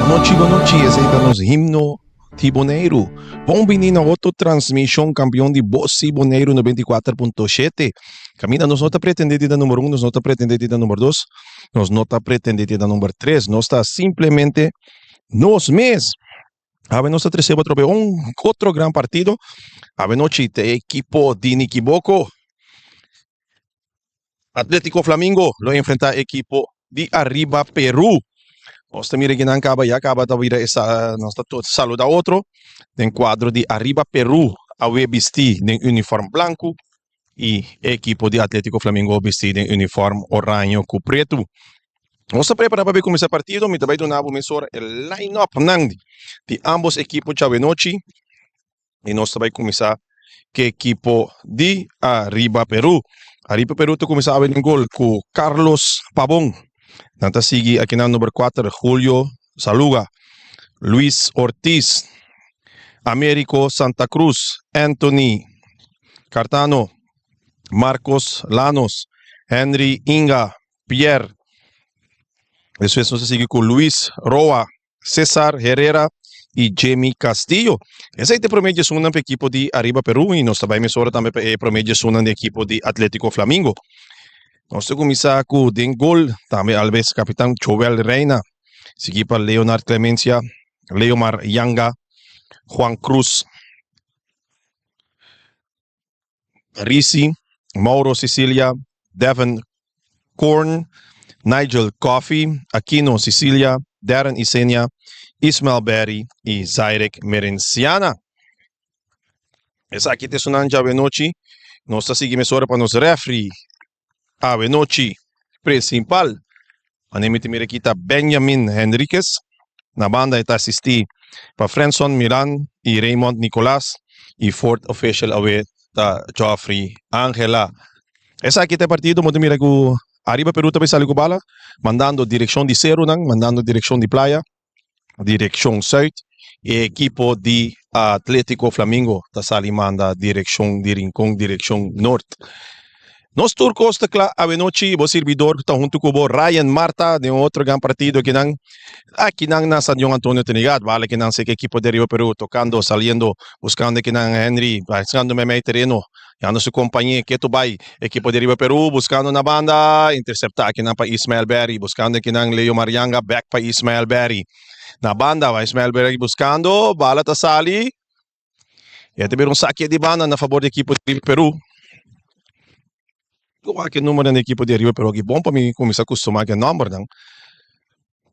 Nochi, bon nochi, esei ta nos himno di Boneiru. Bon bini na otro transmishon kampion di Bos di Boneiru 94.7. Kaminda nos no ta pretende di ta number 1, nos no ta pretende di ta number 2, nos no ta pretende di ta number 3. Nos ta simplemente nos mes. Awe nos ta trese bo atrobe un otro gran partido. Awe nochi te ekipo di Nikiboko. Atletico Flamingo lo enfrenta ekipo di Arriba Peru. Nos ta mira kinan kaba ya kaba ta bira esa nos ta saluda otro den kuadro di Arriba Peru awe bisti den uniform blanku i e ekipo di Atletico Flamingo bisti den uniform oraño ku pretu. Nos ta prepara pa kuminsá partido mi ta bai duna bo mesora e line up nan di ambos ekipo djawe nochi. Y nos ta bai cuminsa cu equipo di Arriba Peru. Arriba Peru ta cuminsa awe den gol cu Carlos Pabon. Nan ta sigui akinan number 4 Julio Saluga, Luis Ortiz, Americo Santa Cruz, Anthony Cartano, Marcos Lanos, Henry Inga, Pierre. Despues nos ta sigui cu Luis Roa, Cesar Herrera y Jimmy Castillo. Esey ta e prome djesunnan pa ekipo di Arriba Peru y nos ta bay mesora tambe pa e prome djesunnan di ekipo di Atletico Flamingo. Nos ta cuminsa cu den gol tambe alves capitan Joel Reina, sigui pa Leonard Clemencia, Leomar Yanga, Juan Cruz, Risi, Mauro Sicilia, Devin Korn, Nigel Coffey, Aquino Sicilia, Darren Isenia, Ismael Berry y Zairek Merenciana. Esaki ta esunnan djawe nochi. Nos ta sigui mesora pa nos refri awe nochi principal. Mane mi ta mira aki ta Benjamin Henriquez. Na banda e ta asisti pa Frenson Milan y Raymond Nicolas y fourth official awe ta Geoffrey Angela. Esaki ta e partido, bo ta mira cu Ariba Peru ta bay sali cu bala, mandando direccion di ceronan, mandando direccion di playa. Direkshon Zuid. E ekipo di Atletico Flamingo ta sali manda direkshon di Rincon direkshon Noord. Nos tur kos ta kla awenochi, bo sirbidor ta huntu ku bo Ryan Marta den un otro gran partido akinan akinan na Stadion Antonio Trinidad. Bala kinan seki ekipo di Arriba Peru tokando, saliendo, buskando kinan Henry, buskando meimei tereno. Yando su compañe ketu bay ekipo di Riba Peru buscando na banda intercepta akinan pa Ismael Berry buscando akinan Leo Marianga back pa Ismael Berry na banda ba Ismael Berry buscando bala ta sali y ta bira un saque di banda na favor di ekipo di Riba Peru. Wak e numbernan di ekipo di Riba Peru aki bon pa mi cuminsa custuma cu e numbernan.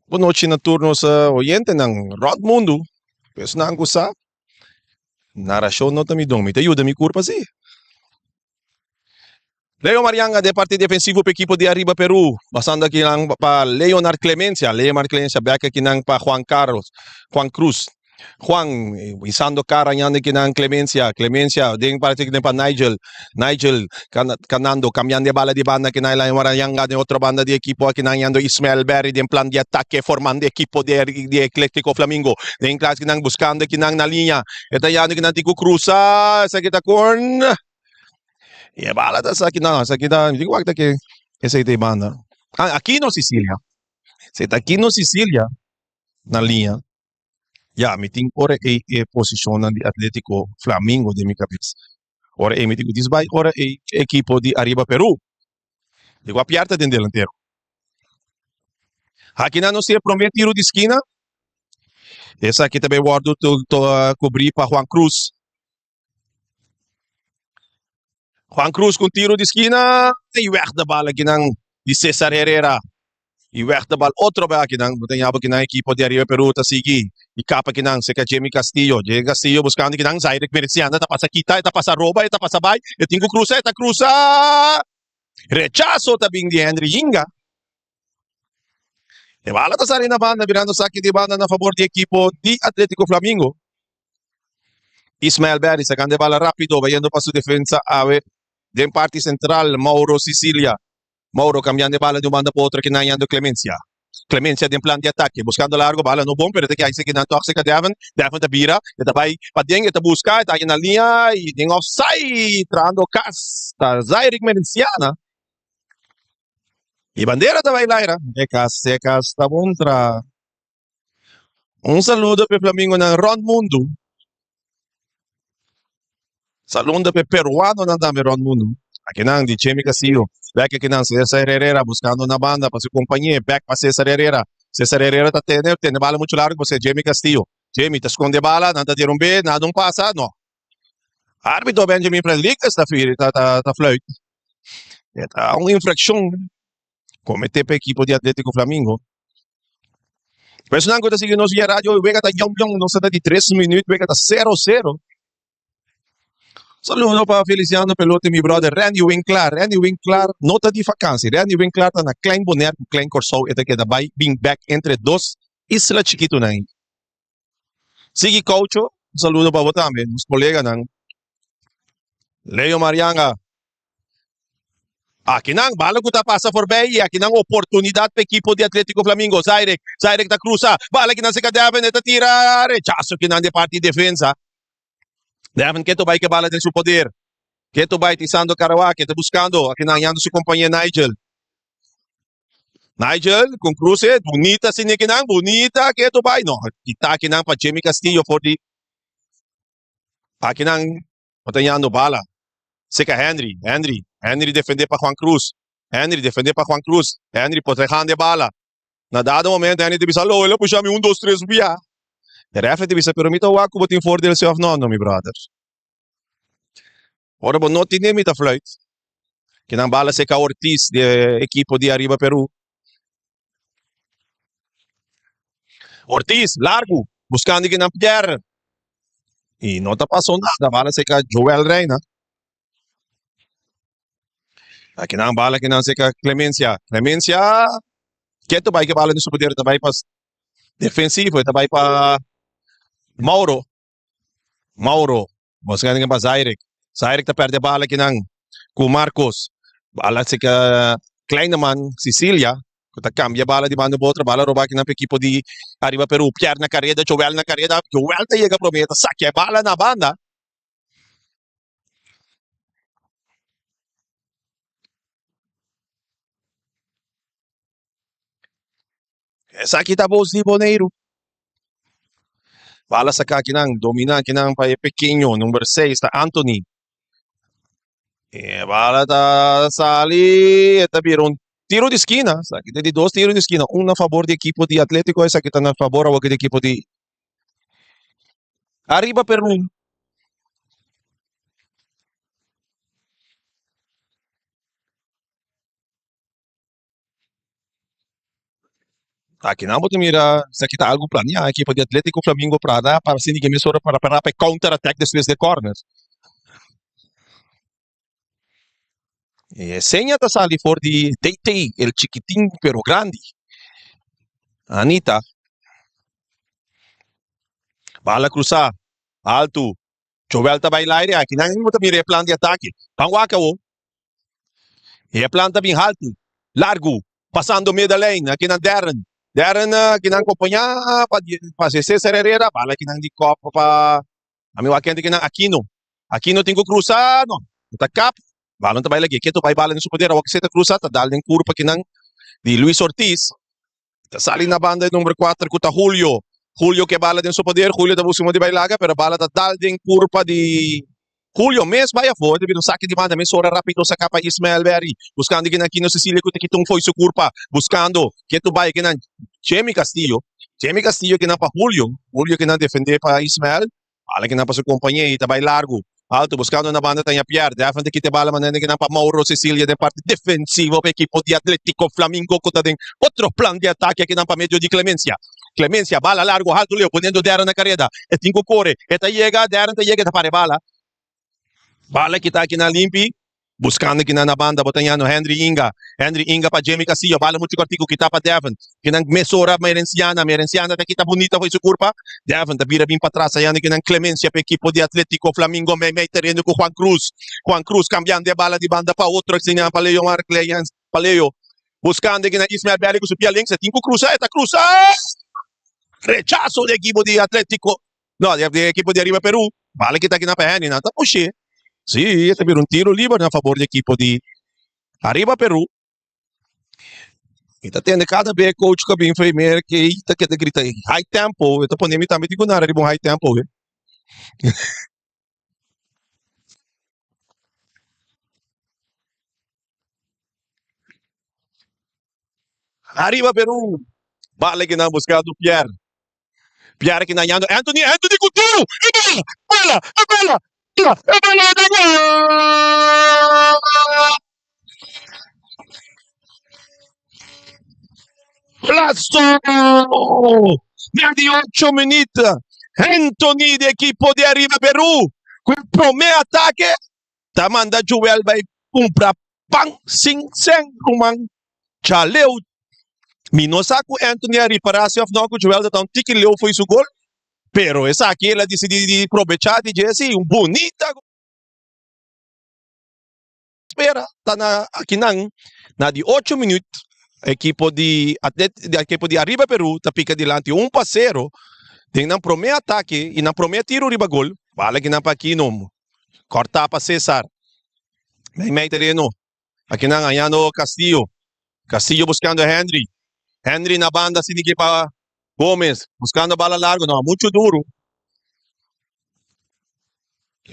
Bon nochi na tur nos oyentenan rond mundu esnan cu sa. Narashon no ta mi don, mi ta yuda mi kurpa si. Leo Marianga den parti defensivo pa ekipo di Arriba Peru, pasando akinan pa Leonard Clemencia, Leonard Clemencia bek akinan pa Juan Carlos, Juan Cruz, Juan hisando kara ñando akinan Clemencia, Clemencia den parti akinan pa Nigel, Nigel kanando kambiando e bala di banda akinan Leo Marianga den otro banda di ekipo akinan ñando Ismael Berry den plan di atake formando ekipo di Atletico Flamingo. Den klas kinan buscando kinan na liña. E ta yando kinan tin cu cruza. Esaki ta con. Y e bala ta esaki no, esaki ta, mi tin cu wak ta ke esey ta e banda. Ah, Aquino Sicilia. Si ta Aquino Sicilia na liña. Ya, mi tin ora ey e posicionnan di Atletico Flamingo den mi cabes. Ora ey mi tin cu dis bay ora ey ekipo di Arriba Peru. Di cu a pierde den delantero. Akinan nos tin e prome tiro di skina. Esaki ta bay wordo cubri pa Juan Cruz. Juan Cruz cu tiro di skina y weg de bal akinan di Cesar Herrera. Y weg de bal otro bay akinan. Bo ta yaba akinan ekipo di Arriba Peru ta sigui y kap akinan cerca Jimmy Castillo. Jimmy Castillo buscando akinan Zaire Merciana ta pasa kita, e ta pasa roba, e ta pasa bay, e tin cu cruza, e ta cruza. Rechazo ta bin di Henry Yinga. E bala ta sali na banda birando saki di banda na fabor di ekipo di Atletico Flamingo. Ismael Berry sacando e bala rapido bayendo pa su defensa awe den parti central Mauro Sicilia. Mauro cambiando e bala di un banda pa otro kinan yando Clemencia. Clemencia den plan di atake buscando largo bala no bon pero ta kiai kinan tok cerca Devon. Devon ta bira e ta bay paden e ta busca e ta haña na liña y den offside trahando cas ta Zairick Merenciana. E bandera ta bay laira. E cas, e cas ta bon tra. Un saludo pa e flamingonan rond mundu. Saludo pa e peruanonan tambe rond mundu. Akinan di Chemi Castillo. Bek akinan Cesar Herrera buscando na banda pa su compañe. Bek pa Cesar Herrera. Cesar Herrera ta tene, tene bala mucho largo pa Jimmy Castillo. Jimmy ta sconde bala, nan ta tira un be, nada un pasa, no. Arbitro Benjamin Fredericus ta ta ta ta fluit. E ta un infraccion comete pa equipo di Atletico Flamingo. Personan ku ta sigui nos via radio, wega ta yong yong, nos ta di tres minuut, wega ta sero sero. Saludo pa Feliciano Pelote, mi brother Randy Winklar. Randy Winklar no ta di vakansi. Randy Winklar ta na Klein Bonaire ku Klein Kòrsou. E ta keda bai bin bèk entre dos isla chikitunan ei. Sigui Koucho, un saludo pa bo tambe, nos koleganan. Leo Marianga. Akinan bala ku ta pasa forbij i akinan oportunidat pa ekipo di Atletico Flamingo. Zairek, Zairek ta krusa, bala kinan seka Devin, e ta tira rechaso kinan di parti defensa. Devin keto bai ke bala den su poder. Keto bai tisando Karawaky, e ta buskando akinan yando su kompañe Nigel. Nigel con cruce, bunita asina kinan, bunita keto bai. No, kita akinan pa Jimmy Castillo for di akinan bo ta yando bala. Seca Henry, Henry, Henry defende pa Juan Cruz, Henry defende pa Juan Cruz, Henry por trejando e bala. Na dado momento Henry ta bisa, lo, el a pusha mi un, dos, tres bia. E referee ta bisa, pero mi ta wak ku bo tin voordeel si of no, no mi brother. Ora bo no tine mi ta fluit. Kinan bala seca Ortiz di e ekipo di Arriba Peru. Ortiz, largu, buscando kinan Pierre. Y no ta pasó nada, bala seca Joel Reina. Akinan bala kinan seca Clemencia. Clemencia, keto bai ke bala den su poder, ta bai pa defensivo, ta bai pa Mauro. Mauro, buscando pa Zairek. Zairek ta perde bala kinan ku Marcos. Bala seka Kleineman, Sicilia, ku ta kambia bala di banda pa otro. Bala roba kinan pa ekipo di Arriba Peru. Pierre na kareda, Joel na kareda. Joel ta yega prome, ta sakia e bala na banda. Esaki ta bos di Boneiru. Bala saka akinan, domina akinan pa e pekeño, number 6 ta Anthony. E bala ta sali, e ta bira un tiro di skina. Esaki ta di dos tiro di skina, un na fabor di ekipo di Atletico, esaki ta na fabor awor di ekipo di Arriba Peru. Akinan bo ta mira esaki ta algu planeá ekipo di Atletico Flamingo Prada pa asina ke mesora para para pa e counter attack despues di e corner. E seña ta sali for di DT, el chikitin pero grandi. Anita. Bala cruzá, altu. Joel ta bai laire akinan bo ta mira e plan di atake. Ban wak awo. E plan ta bin haltu, largu, pasando middenlijn akinan Darren. Darren akinan kompañá pa pa Cesar Herrera, bala akinan di kop pa ami wak kende kinan Aquino. Aquino tin ku krusa, no, e ta kap, balon ta bai lag'é. Ketu bai bala den su poder, awor ke ta krusa ta dal den kurpa kinan di Luis Ortiz. Ta sali na banda e number 4 ku ta Julio. Julio ke bala den su poder. Julio ta busca di bai laga, pero bala ta dal den kurpa di Julio mes bai afó. Ta bira un saki di banda mesora rapido saka pa Ismael Berry. Buskando kinan Kino Cecilia ku ta kita un fo'i su kurpa. Buskando ketu bai kinan Jemmy Castillo. Jemmy Castillo kinan pa Julio. Julio kinan defende pa Ismael. Bala kinan pa su kompañé i ta bai largu. Alto buskando na banda Tanya Pierre. Devin ta kita e bala manera kinan pa Mauro Cecilia den parti defensivo pa ekipo di Atletico Flamingo ku ta den otro plan di atake akinan pa medio di Clemencia. Clemencia bala largu alto leu poniendo Darren na kareda. E tin ku kore. E ta yega. Darren ta yega e ta para e bala. Bala kita akinan limpi. Buskando kinan na banda bo ta yano Henry Inga. Henry Inga pa Jimmy Castillo. Bala muchu kortiku kita pa Devin. Kinan mesora Merenciana. Merenciana ta kita bunita fo'i su kurpa. Devin ta bira bin patras ta yano kinan Clemencia pa ekipo di Atletico Flamingo mei mei tereno ku Juan Cruz. Juan Cruz kambiando e bala di banda pa otro asina pa Leo Marcleyens pa Leo. Buskando kinan Ismael Belli ku su pia links. E tin ku krusa e ta krusa. Rechaso di ekipo di Atletico. No, di ekipo di Arriba Peru. Bala kita kinan pa Henry. Nan ta push'é. Sí, e ta bira un tiro liber na fabor di ekipo di Arriba Peru. Mi ta tende kada be coach ku a bin for Merk ei ta keda grita high tempo, e ta pone mi tambe tin ku nara riba un high tempo. Ariba Peru, bala ki nan buskando Pierre. Pierre ki nan yando Anthony, Anthony ku tiro! E bala! Bala! E bala! E bala! E bala! Golazo! Na di ocho minuut, Anthony di ekipo di Ariba Peru ku e prome atake ta manda Joel bai kumpra pan sin sen ruman Chaleu. Mi no sa ku Anthony a ripará si òf no ku Joel ta ta un tiki leu fo'i su gol, pero esaki el a disidí di probechá di dje si un bunita gol. Spera ta na akinan na di ocho minuut ekipo di Atlet di ekipo di Arriba Peru ta pika dilanti un pa sero den nan prome atake y nan prome tiro riba gol. Bala kinan pa Aquino korta pa Cesar mei mei tereno akinan hañando Castillo Castillo buskando Henry Henry na banda sinigi pa Gomez buskando bala largo no mucho duro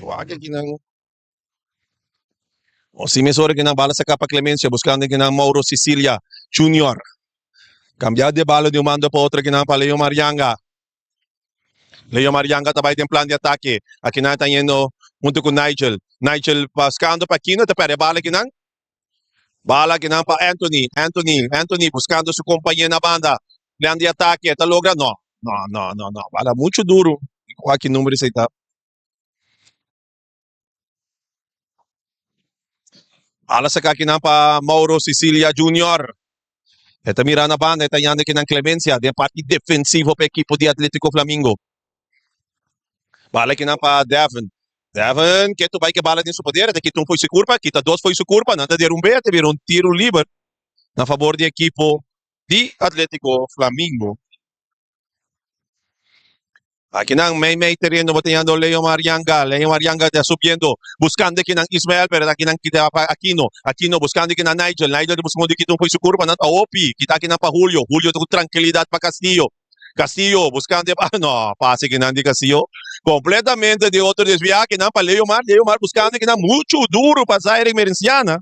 wak akinan. Osi mes ora kinan bala saca pa Clemencia buscando kinan Mauro Sicilia Junior. Cambia de bala di un banda pa otro kinan pa Leo Marianga. Leo Marianga ta bay den plan di atake. Akinan ta yendo hunto cu Nigel. Nigel buscando pa Aquino ta perde bala kinan. Bala kinan pa Anthony. Anthony, Anthony buscando su compañero na banda. Plan di atake ta logra? No, no, no, no, no. Bala mucho duro. Aki numero esey ta. Ala saka kinan pa Mauro Sicilia Junior. E ta mira na banda, e ta yanda kinan Clemencia den parti defensivo pa ekipo di Atletico Flamingo. Bala kinan pa Devin. Devin ketu bai ke bala den su poder, e ta kita un foi su kurpa, kita dos foi su kurpa, nan ta derumbe, e ta bira un tiro liber na fabor di ekipo di Atletico Flamingo. Akinan mei mei tereno bo ta yando Leo Marianga, Leo Marianga ta subiendo buscando kinan Ismael pero akinan kita pa Aquino, Aquino buscando kinan Nigel, Nigel ta buscando kita un su curva nan ta hopi, kita akinan pa Julio, Julio ta cu tranquilidad pa Castillo, Castillo buscando pa no pase kinan di Castillo completamente di otro desvia akinan pa Leo Mar, Leo Mar buscando kinan mucho duro pa Zaire Merenciana.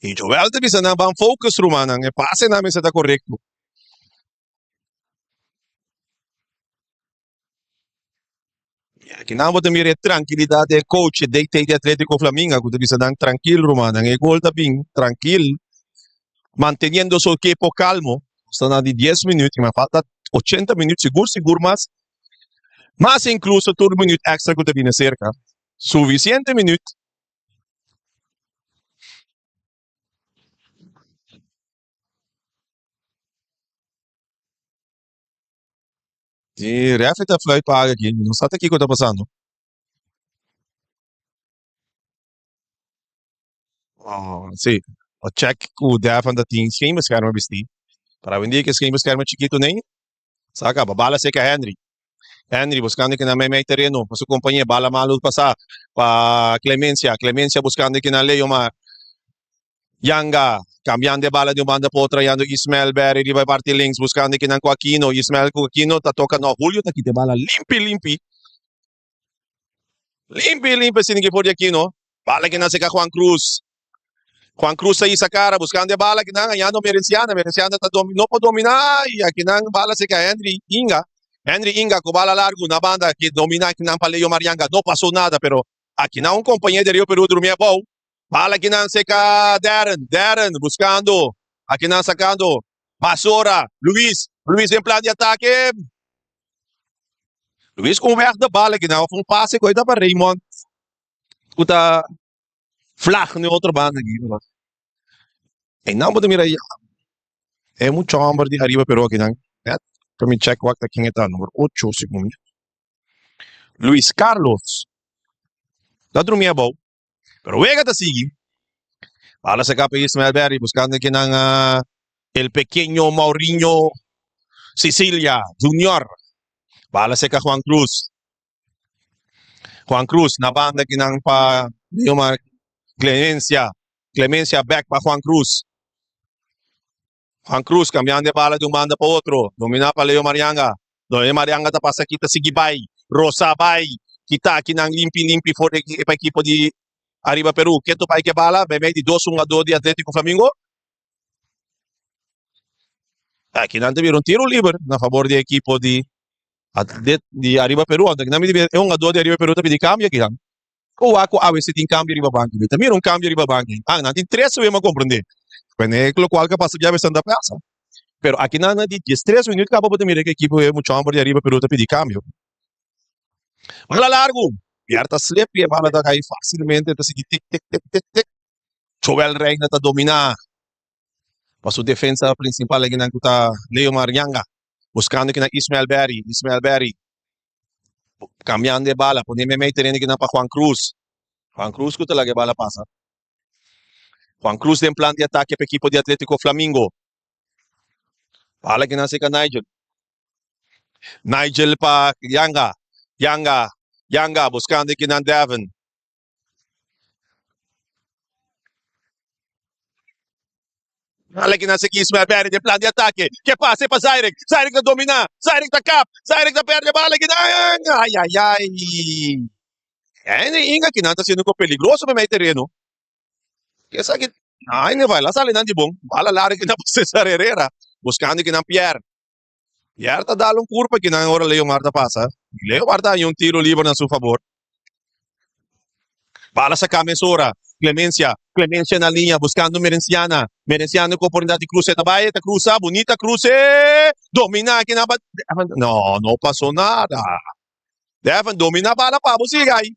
I Joel ta bisa nan, Ban focus rumannan, e pasenan mester ta korekto. I akinan bo ta mira e trankilidat di e coach, e DT di Atletico Flaminga ku ta bisa nan, Trankil rumannan, e gol ta bin trankil, manteniendo su ekipo kalmo. Nos ta na di dies minüt i falta ochenta minüt sigur sigur mas, mas inkluso tur minüt èkstra ku ta bini serka. Sufisiente minüt. E referee ta fluit pa algo aki, mi no sa ta kiko ta pasando. Oh, si, a check ku Devon ta tin scheenbeschermer bisti. Pero awendia ke scheenbeschermer chikitu nei, sa kaba. Bala seka Henry. Henry buscando kinan meimei tereno pa su compañe bala malo pasa pa Clemencia Clemencia buscando kinan Leomar Yanga cambiando e bala di un banda pa otro hallando Ismael Berry riba e parti links buscando kinan cu Aquino Ismael cu Aquino ta toca no Julio ta kita e bala limpi limpi Limpi limpi asina ki for di Aquino bala kinan seca Juan Cruz Juan Cruz ta hisa cara buscando e bala kinan hañando Merenciana Merenciana ta domi no por domina y akinan bala seca Henry Inga Henry Inga cu bala largo na banda ki domina kinan pa Leo Marianga no paso nada pero akinan un compañero di Rio Peru drumi abou bala kinan seca Darren Darren buscando akinan sacando Basora Luis Luis den plan di atake Luis cu un weg de bala kinan of un pase cu ta pa Raymond cu ta Vlag na e otro banda aki pero einan bo ta mira ya e mucha homber di ariba pero akinan net pa mi check wak ta ken e ta number ocho segun mi Luis Carlos ta drumi abou pero wega ta sigui bala saka pa Ismael Berry buscando kinan el pequeño Maurinho Sicilia Junior bala seka Juan Cruz. Juan Cruz na banda kinan pa Leomar Clemencia. Clemencia bek pa Juan Cruz. Juan Cruz cambiando e bala di un banda pa otro. Domina pa Leo Marianga. Leo Marianga ta pasa aki ta sigui bai. Rosa bai. Kita akinan limpi limpi for di pa ekipo di Ariba Peru. Keto bai ke bala meimei di dos hungador di Atletico Flamingo. Akinan ta bira un tiro liber na fabor di ekipo di di Ariba Peru. Anto akinan mi di e hungador di Ariba Peru ta pidi cambio akinan. Ku wak ku awe si tin kambio riba banki? Mi ta mira un kambio riba banki. Ah, nan tin tres awe, mi a komprendé. Pene lokual ku a pasa bia Santa Plaza. Pero aki nan na di diestres minüt kaba bo ta mira ku ekipo e mucha hòmber di ariba Peru ta pidi kambio. Bala largu, Pierre ta slip i e bala ta kai fásilmente, ta sigui tik tik tik tik tik. Joel Reina ta dominá pa su defensa prinsipal akinan ku ta Leo Marianga, buskando kinan Ismael Berry, Ismael Berry. Cambiando e bala, pone meimei tereno kinan pa Juan Cruz. Juan Cruz cu ta laga e bala pasa. Juan Cruz den plan di atake pa ekipo di Atletico Flamingo. Bala kinan seca Nigel. Nigel pa Yanga. Yanga, Yanga buscando kinan Devin. Hala ki nan seki Ismael Berry den plan di atake. Ke pase pa Zairek. Zairek ta domina. Zairek ta kap. Zairek ta perde bala ki nan. Ay ay ay. Henry Inga ki nan ta siendo un poco peligroso pa mei tereno. Esaki ay ne bai la sali nan di bon. Bala larga ki nan pa Cesar Herrera. Buscando ki nan Pierre. Pierre ta dal un curpa ki nan ora Leomar ta pasa. Leomar ta haña un tiro liber na su fabor. Bala saca mesora. Clemencia. Clemencia na liña buscando Merenciana. Merenciana cu oportunidad di cruce. Ta bay, ta cruza. Bunita cruce. Domina aki na ba. No, no pasó nada. Devin domina bala pa bo siga ahí.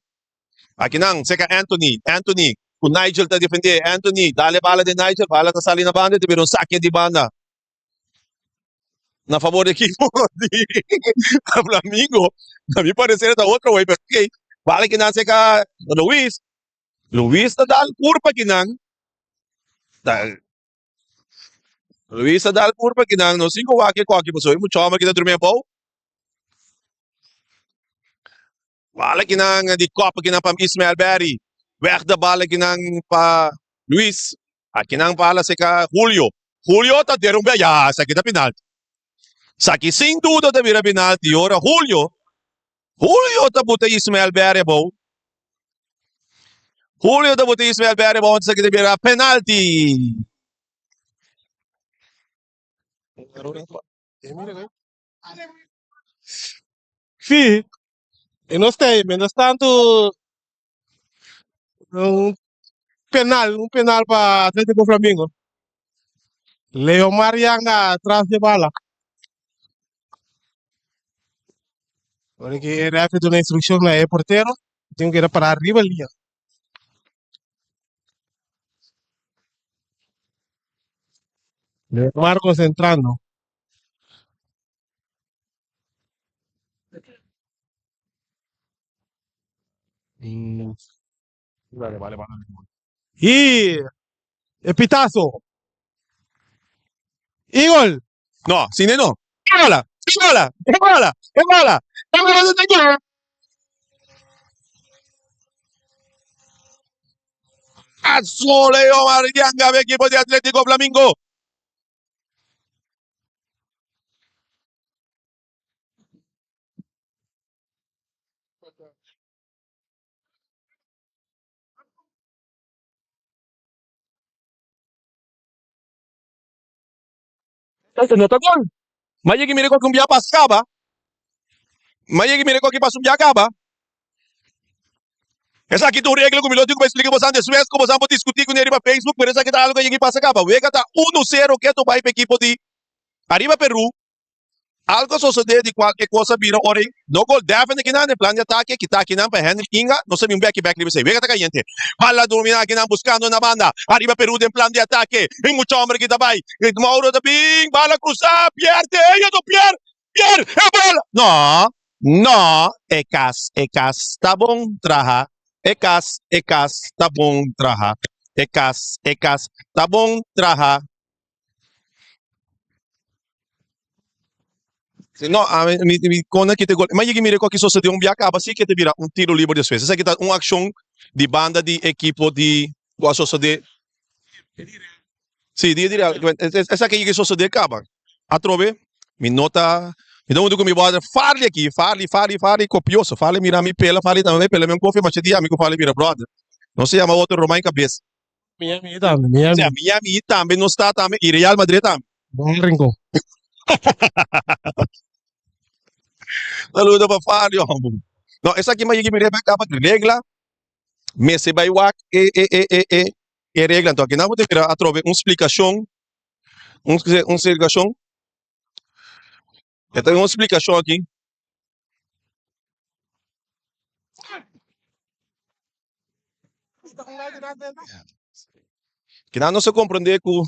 Aki nan seca Anthony. Anthony cu Nigel ta defende. Anthony dale bala den Nigel. Bala ta sali na banda. Ta bira un saque di banda. Na favor di equipo di Flamingo. Na mi parecer ta otro way, pero ok. Bala kinan seca Luis. Luis ta dal curpa kinan. Ta Luis ta dal curpa kinan. No sin ku wak e koki pasobra e mucha homber ki ta drumi abou. Bala kinan di kop kinan pa Ismael Berry. Weg de bala kinan pa Luis. Akinan bala seka Julio. Julio ta derumbe. Ya, esaki ta penalti. Esaki sin duda ta bira penalti. Ora Julio, Julio ta buta Ismael Berry abou. Julio ta buta Ismael Berry abou. Esaki ta bira penalti. Sí, e nos ta ahí. Mientras tanto, un penal, un penal pa Atlético Flamingo. Leomar Yanga tras de bala. Ora que e referee duna instrucción na e portero, tin que para arriba línea. Leomar concentrando. Y e pitazo. Y gol. No, sine no. E bola, e bola, e bola, e bola. E bola ta gol. Azul e Omar Yanga equipo de Atlético Flamingo. Ese no ta gol. Ma yegi mira koki un bia pas kaba. Ma yegi mira koki pas un bia kaba. Esaki ta un regla ku mi lo tin ku bai splika bosan despues ku bosan por diskutí kuné riba Facebook, pero esaki ta algu ku a yegi pasa kaba. Wega ta uno sero ketu bai pa ekipo di Ariba Peru. Algo a sosodé di kual e kos a bira ora ei no gol. Devin akinan den plan di atake, kita akinan pa Henry Inga, no sa bin bèki bèk riba esei. Wega ta kayente. Bala domina akinan buskando na banda. Ariba Peru den plan di atake. E mucha homber ki ta bai. Mauro ta bin, bala krusá, Pierre te ei otro Pierre! Pierre! E bala! No, no, e kas, e kas ta bon traha. E kas, e kas ta bon traha. E kas, e kas ta bon traha. Si no, a mi, mi, mi kona kita gol. Ma yegi mira ku aki sosodé un bia kaba si ke ta bira un tiro liber despues. Esaki ta un akshon di banda di ekipo di ku a sosodé. Sí, dia di Real. Esaki yega sosodé kaba. Atrobe, mi no ta, mi ta huntu ku mi brother Farley aki, Farley, Farley, Farley kopioso. Farley mira mi pela, Farley tambe pela mi un kofi, masha dia ami ku Farley bira brother. Nos ta yama otro Romein Kabes. Miami tambe, Miami. Sea, Miami tambe nos ta tambe y Real Madrid tambe. Bon rincon. Saludo pa Farley, hombre. No, esaki mi a yega mi rebe kaba regla. Mester bai wak e e e e e e regla. Anto akinan bo ta mira atrobe un splikashon, un un splikashon. E ta un splikashon aki. Kinan nos a komprende ku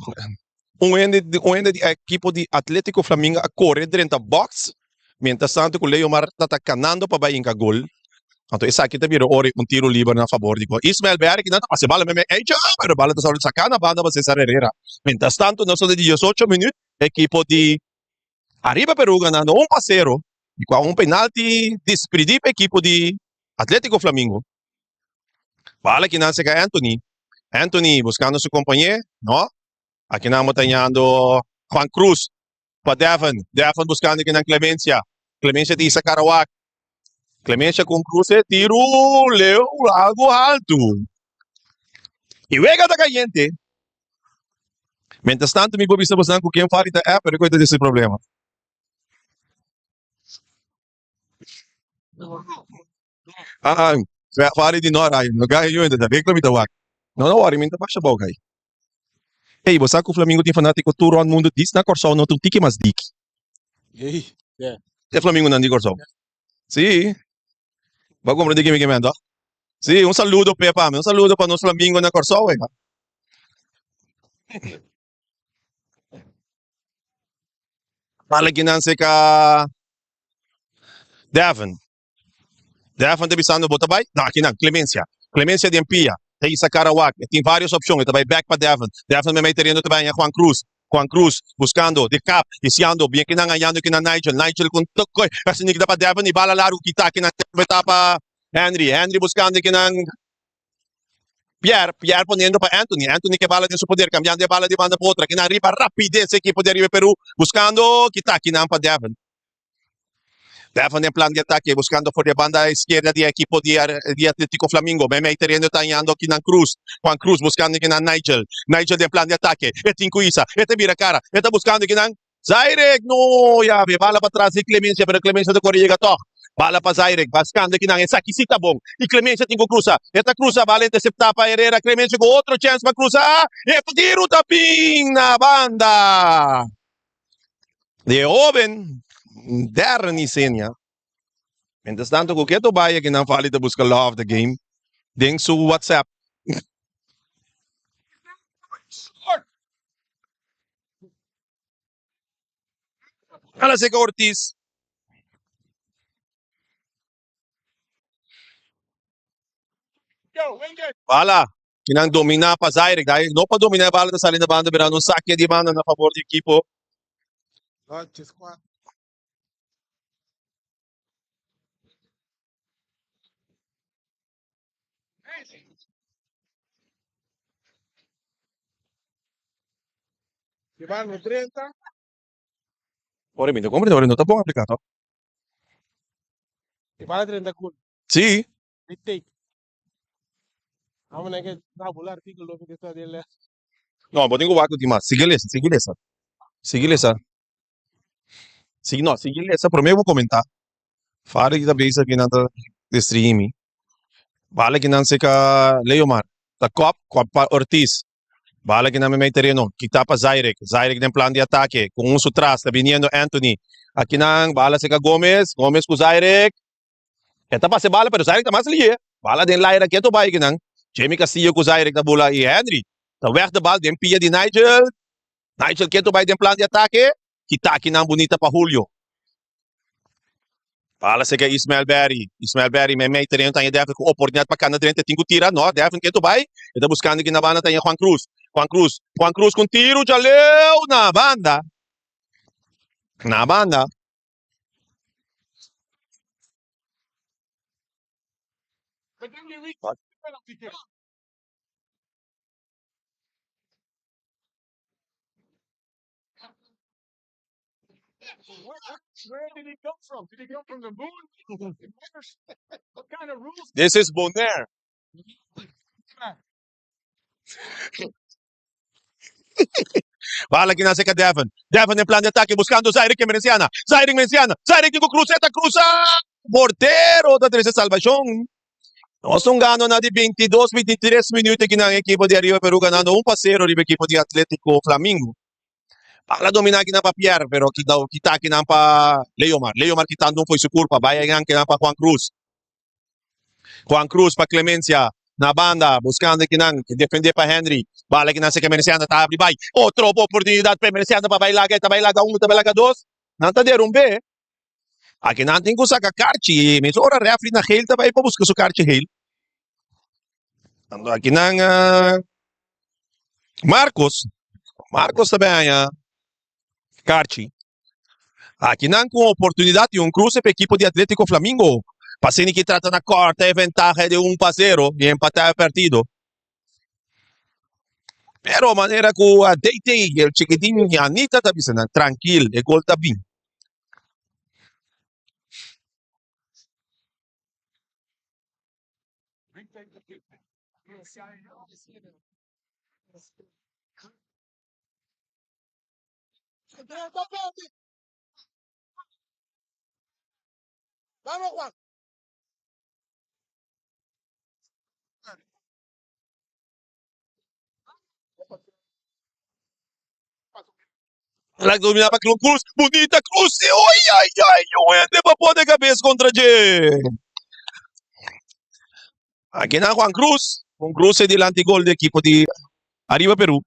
un hende un hende di ekipo di Atletico Flamingo a kore drenta box mientras tanto ku Leomar ta kanando pa bai hinka gol. Anto esaki ta bira ora un tiro liber na fabor di Ismael Berry kinan ta pasa e bala meme echa pero e bala ta sali saka na banda pa Cesar Herrera. Mientras tanto nos ta di diesocho minüt ekipo di Ariba Peru ganando un pa sero di kua un penalti despridi pa ekipo di Atletico Flamingo. Bala kinan seka Anthony. Anthony buscando su compañé. No. Akinan bo ta hallando Juan Cruz pa Devon. Devon buscando kinan Clemencia. Clemencia ta isa Karawak. Clemencia con cruce. Tiru leu algo alto. Y wega ta cayente. Mientras tanto mi por bisa bosnan cu ken Fari ta app, pero cu ta disi problema. Ah, ah, Fari di no Ryan, no gai yo ta regla mi ta wak. No no worry, mi ta basha bou gai. Ey, bo sa ku Flamingo tin fanátiko tur rònt mundu dis na Kòrsou no ta un tiki mas diki. Ey, yeah. E Flamingonan di Kòrsou. Sí. Bo a komprendé kimi ke men, toh? Sí, un saludo p'e pa mi, un saludo pa nos Flamingo na Kòrsou, ey. Bala kinan seka Devin. Devin ta bisando bo ta bai? No, akinan, Clemencia. Clemencia den pia. Ta isa Karawak. E tin varios opcion. E ta bai back pa Devin. Devin memey tereno ta bai haña Juan Cruz. Juan Cruz buscando de kap. Isiando bien kinan hañando kinan Nigel. Nigel con toque. Así ta pa Devin y bala largo kita kinan ta pa Henry. Henry buscando kinan Pierre, Pierre poniendo pa Anthony, Anthony ke bala den su poder, cambiando e bala di banda pa otra, kinan riba rapidez ekipo di Ariba Peru, buscando kita kinan pa Devin. Devin den plan di atake, buscando for di e banda izquierda di ekipo di di Atletico Flamingo, mei mei tereno ta hañando kinan Cruz, Juan Cruz buscando kinan Nigel, Nigel den plan di atake, e tin cu isa, e ta bira cara, e ta buscando kinan Zairek, no! Yabe, bala pa tras di Clemencia, pero Clemencia ta kore yega tòg. Bala pa Zairek, baskando kinan, esaki si ta bon. I Clemencia tin ku krusa. E ta krusa, bala interseptá pa Herrera. Clemencia ku otro chèns pa krusa. E tiru ta bin na banda di e hóben Darren Isenia. Mientras tanto ku keto bai akinan Fali ta buska love the game den su WhatsApp. Ala seka Ortiz. Bala kinan domina pa Zaire. Zaire no pa domina e bala ta sali na banda birando un sake di banda na favor di ekipo. Ora mi ta comprende, ora no ta bon aplica to. Sí. No, bo tin ku wak ku tin mas. Sigui lesa, sigui lesa. Sigui lesa. Sigui, no, sigui lesa prome bo comenta. Fari ki ta bisa ki nan ta destrui mi. Bala ki nan seka Leomar. Ta kop, kop pa Ortiz. Bala ki nan memey tereno. Kita pa Zairek. Zairek den plan di atake. Ku un su tras. Ta biniendo Anthony. Aki nan bala seka Gomez. Gomez ku Zairek. E ta pasa e bala pero Zairek ta mas lihe. Bala den laira keto bai ki nan. Jamie Castillo ku Zairek ta bula i Henry ta weg de bal den pia di Nigel. Nigel keto bai den plan di atake. Kita akinan bunita pa Julio. Bala seka Ismael Berry. Ismael Berry meimei tereno ta haña Devin ku oportunidat pa kana drenta. E tin ku tira. No, Devin keto bai. E ta buskando ki na banda ta haña Juan Cruz. Juan Cruz. Juan Cruz ku un tiru djaleu na banda. Na banda. This is Bonaire. Bala ki na seka Devon. Devon den plan di atake buskando Zairik Emerenciana. Zairik Menciana. Zairik tin ku krusa e ta krusa. Portero ta trese salbashon. Nos un gano na di 22, 23 minuut aki nan ekipo di Arriba Peru ganando 1 pa 0 riba ekipo di Atletico Flamingo. Bala domina aki nan pa Pierre pero kita kita aki nan pa Leomar. Leomar kitando un fo'i su kurpa bai aki nan pa Juan Cruz. Juan Cruz pa Clemencia na banda buscando kinan defende pa Henry. Bala kinan se Emerenciana ta abri bai. Otro oportunidad pa Emerenciana pa bai laga. Ta bai laga un, ta bai laga dos. Nan ta derumbe. Aki nan tin ku saka karchi. Mes ora refri na geel ta bai pa buska su karchi geel. Anto aki nan uh, Marcos. Marcos ta bai haña karchi. Aki nan ku un oportunidat i un kruse pa ekipo di Atletico Flamingo. Pacini ki trata na kòrta e ventaha di un pa zero i empatá e partido. Pero manera ku a DT el chikitin i Anita ta bisa nan trankil e gol ta bin. La domina pa Cruz, bunita Cruz, y oy ay ay, un hende pa pone cabeza contra dje. Aquí na Juan Cruz, un cruce dilanti gol di equipo di Arriba Perú.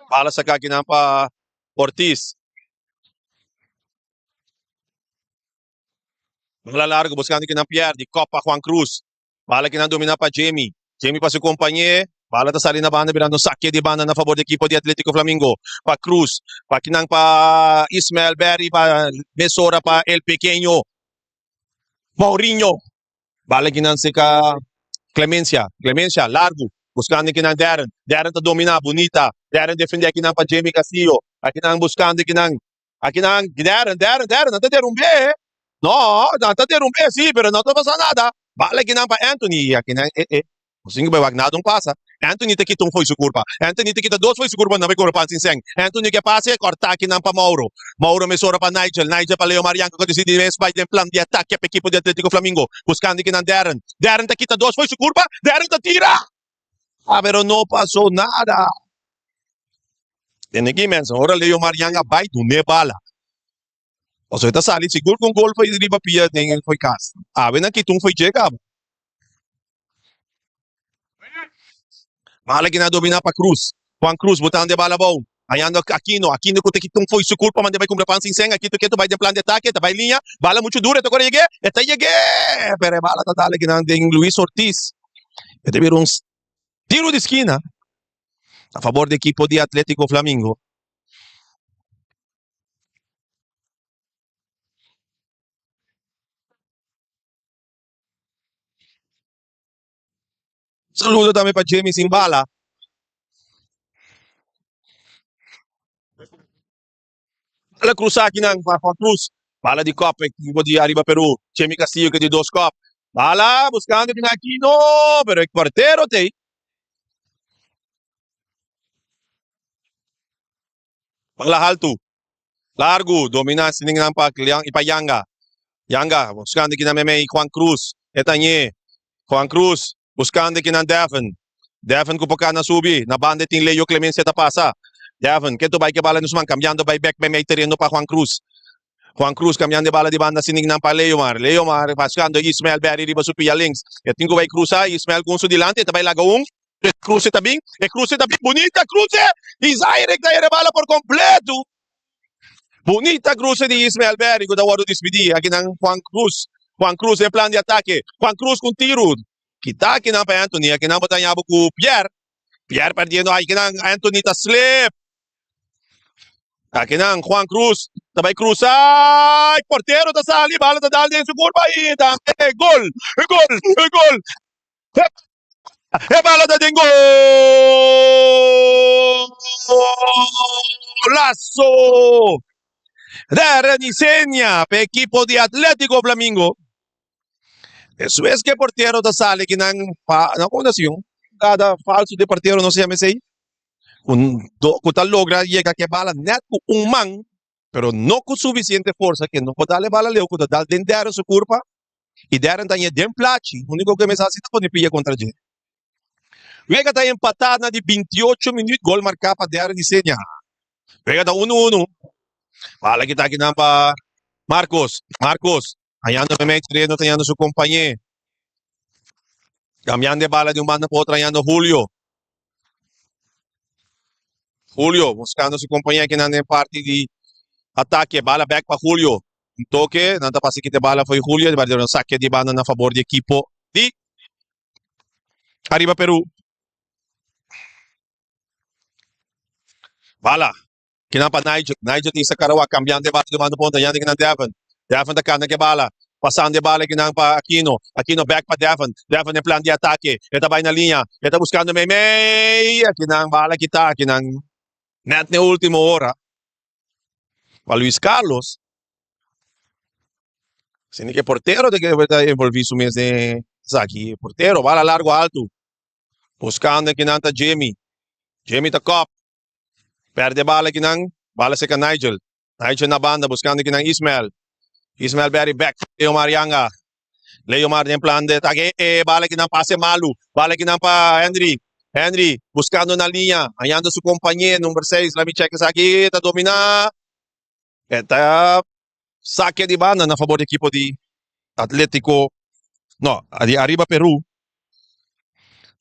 Bala saka akinan pa Ortiz. Bala largo buscando kinan Pierre di kop pa Juan Cruz. Bala kinan domina pa Jamie. Jamie pa su compañe. Bala ta sali na banda birando un saque di banda na favor di equipo di Atletico Flamingo. Pa Cruz. Pa kinan pa Ismael Berry pa mesora pa El Pequeño. Mourinho. Bala kinan seka Clemencia. Clemencia largo. Buscando kinan Darren. Darren ta domina. Bunita. Darren defende kinan pa Jamie Castillo. Akinan buscando kinan. Akinan Darren, Darren, Darren. Nan ta derumbe. No, nan ta derumbe si, pero no ta pasa nada. Bala kinan pa Anthony. Akinan eh eh. Nos tin ku bai wak nada un pasa. Anthony ta kita un fo'i su kurpa. Anthony ta kita dos fo'i su kurpa nan bai kore pan sin sèn. Anthony ke pase kòrta akinan pa Mauro. Mauro mesora pa Nigel. Nigel pa Leo Marianco ku disidi mes bai den plan di atake pa ekipo di Atletico Flamingo. Buskando kinan Darren. Darren ta kita dos fo'i su kurpa. Darren ta tira! Ah, pero no pasó nada. Tene ki mensen, ora Leo Marian a bai dun'é bala. Pasobra e ta sali sigur ku un gol fo'i riba pia den fo'i kas. Awe nan kita un fo'i dje kaba. Bala kina domina pa Cruz. Juan Cruz botando e bala abou. Hañando Aquino. Aquino ku ta kita un fo'i su kurpa manda bai kumpra pan sin sen. Aquito ketu bai den plan di atake. Ta bai liña. Bala muchu duru. E ta kore yeg'é. E ta yeg'é! Pero e bala ta dal akinan den Luis Ortiz. E ta bira un tiro di skina a fabor di ekipo di Atletico Flamingo. Saludo tambe pa Jamie sin bala. Bala cruza aki nan pa Juan Cruz. Bala di kop equipo di Arriba Peru. Jamie Castillo ke di dos kop. Bala buscando kinan Aquino, pero e portero tei. Bala haltu. Largu, domina siningan pa pa Yanga. Yanga buscando kinan memey Juan Cruz. E ta ñe. Juan Cruz buscando kinan Devin. Devin ku por kana subi. Na banda e tin Leo Clemencia ta pasa. Devin ke to bai ke bala nusman cambiando bai bek memey tereno pa Juan Cruz. Juan Cruz cambiando e bala di banda siningan pa Leomar. Leomar buscando Ismael Berry riba su pia links. E tin ku bai cruza Ismael ku un su dilanti e ta bai laga un. E cruce ta bin, e cruce ta bin, bunita cruce! Y Zaire ta rebala por completo. Bunita cruce di Ismael Berry cu ta wordo dispidi. Aki nan Juan Cruz. Juan Cruz den plan di atake. Juan Cruz cu un tiro. Kita aki nan pa Anthony. Aki nan bo ta ñabo cu Pierre. Pierre perdiendo. Aki nan Anthony ta slip. Akinan Juan Cruz ta bai cruza y portero ta sali, bala ta dal den su curpa y tambe gol, gol, gol. E bala ta den golazo! Darren Isenia pa equipo di Atletico Flamingo. Despues que portero ta sali kinan pa, no, como ta si un jugada falso de portero no se llama esey. Ku ta logra yega ku e bala nèt ku un man, pero no ku sufisiente forsa ke no por dal e bala leu ku ta dal den Darren su kurpa i Darren ta ñe den plachi, úniko ku e mes hasi ta pone pia kontra dje. Wega ta empatá na di 28 minüt, gol marká pa Darren Isenia. Wega ta unu unu. Bala kita akinan pa Marcos, Marcos hañando meimei tereno ta hañando su kompañé. Cambiando e bala di un banda pa otro hañando Julio. Julio buscando su compañero kinan den parti di ataque. Bala back pa Julio. Un toque, nan ta pasa kita e bala fo'i Julio. Di un saque di banda na favor di equipo di Arriba Peru. Bala Kinan pa Nigel. Nigel tin Sakaroa cambiando e bala di banda punta. Yanda kinan Devon. Devon ta cana ke bala. Pasando e bala kinan pa Aquino. Aquino back pa Devon. Devon den plan di atake. E ta bay na liña. E ta buscando meimei. Akinan bala kita. Akinan net n'e ultimo ora. Pa Luis Carlos. Sini ke portero ta ke ta envolvi su mes den esaki. Portero bala largo alto. Buscando kinan ta Jimmy. Jimmy ta kop. Perde bala kinan, bala seka Nigel. Nigel na banda buscando kinan Ismael. Ismael Berry back Leomar Yanga. Leomar den plan de atake e bala kinan pase malu. Bala kinan pa Henry. Henry buscando na liña, hañando su compañe number 6. Lami check esaki ta domina. E ta sake di banda na favor di ekipo di Atletico. No, di Arriba Peru.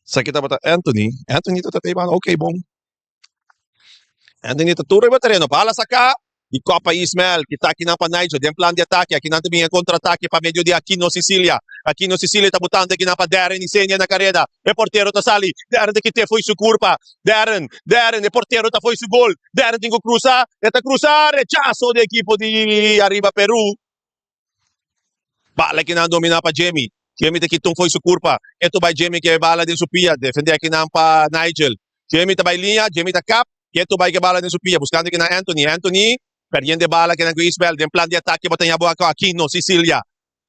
Esaki tabata Anthony. Anthony ta trata di banda. Ok, bon. Anthony ta tur riba tereno. Bala saka di kopa Ismael. Kita akinan pa Nigel. Den plan di atake. Akinan ta bin e kontra-atake pa medio di Aquino Sicilia. Aquino Sicilia ta botando akinan pa Darren Isenia na kareda. E portero ta sali. Darren ta kite fo'i su kurpa. Darren, Darren, e portero ta fo'i su gol. Darren tin ku krusa. E ta krusa. Rechaso di ekipo di Arriba Peru. Bala kinan domina pa Jimmy. Jimmy ta kita un fo'i su kurpa. Eto bai Jimmy ke bala den su pia. Defende akinan pa Nigel. Jimmy ta bai liña. Jimmy ta kap. Keto bai ke bala den su pia. Buskando kinan Anthony. Anthony perdiendo e bala kinan ku Ismael. Den plan di atake bo ta ña bo Aquino Sicilia.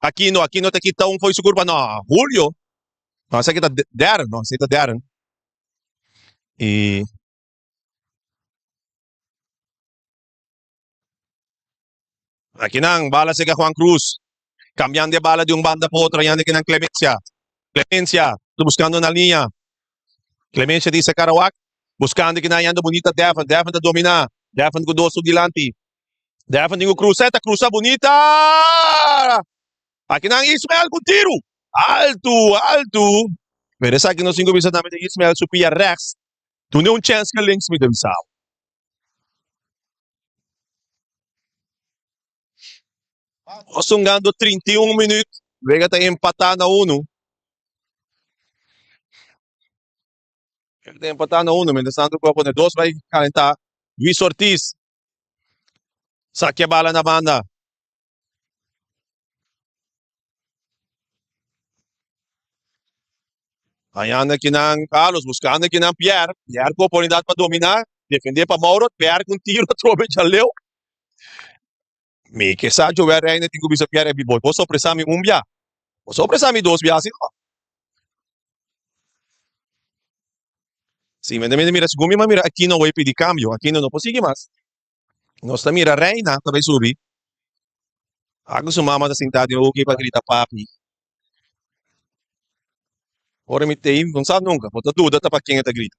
Aquino, Aquino ta kita un fo'i su kurpa. No, Julio. No, esaki ta Darren. No, esaki ta Darren. I. Akinan bala sega Juan Cruz. Cambiando e bala di un banda pa otro hañando kinan Clemencia. Clemencia ta buscando na liña. Clemencia di Sacarawak buscando kinan hañando bunita Devon. Devon ta domina. Devon cu dos su dilanti. Devon tin cu cruza. E ta cruza bunita. Akinan Ismael cu tiru. Alto, alto. Pero esaki nos tin cu bisa tambe di Ismael su pia rechts. Dune un chance cu links mi ta bisa. Nos hungando 31 minuut. Wega ta empatá na unu. Wega ta empatá na unu. Mientras tanto ku a pone dos bai kalentá. Luis Ortiz. Sakia bala na banda. Hañando akinan Carlos, buscando akinan Pierre. Pierre cu oportunidad pa domina, defende pa Mauro. Pierre cu un tiro atrobe djaleu. Mi ke sa Joel Reina tin cu bisa Pierre, Ebi bo sorpresa mi un bia. Bo sorpresa mi dos bia si no. Si, mi ta mira, segun mi mira Aquino awor pidi cambio. Aquino no por sigui mas. Nos ta mira Reina ta bai subi. Aku su mama ta sintá den hoki pa grita papi. Ora mi tei, no sa nunka. Bo ta duda ta pa ken e ta grita.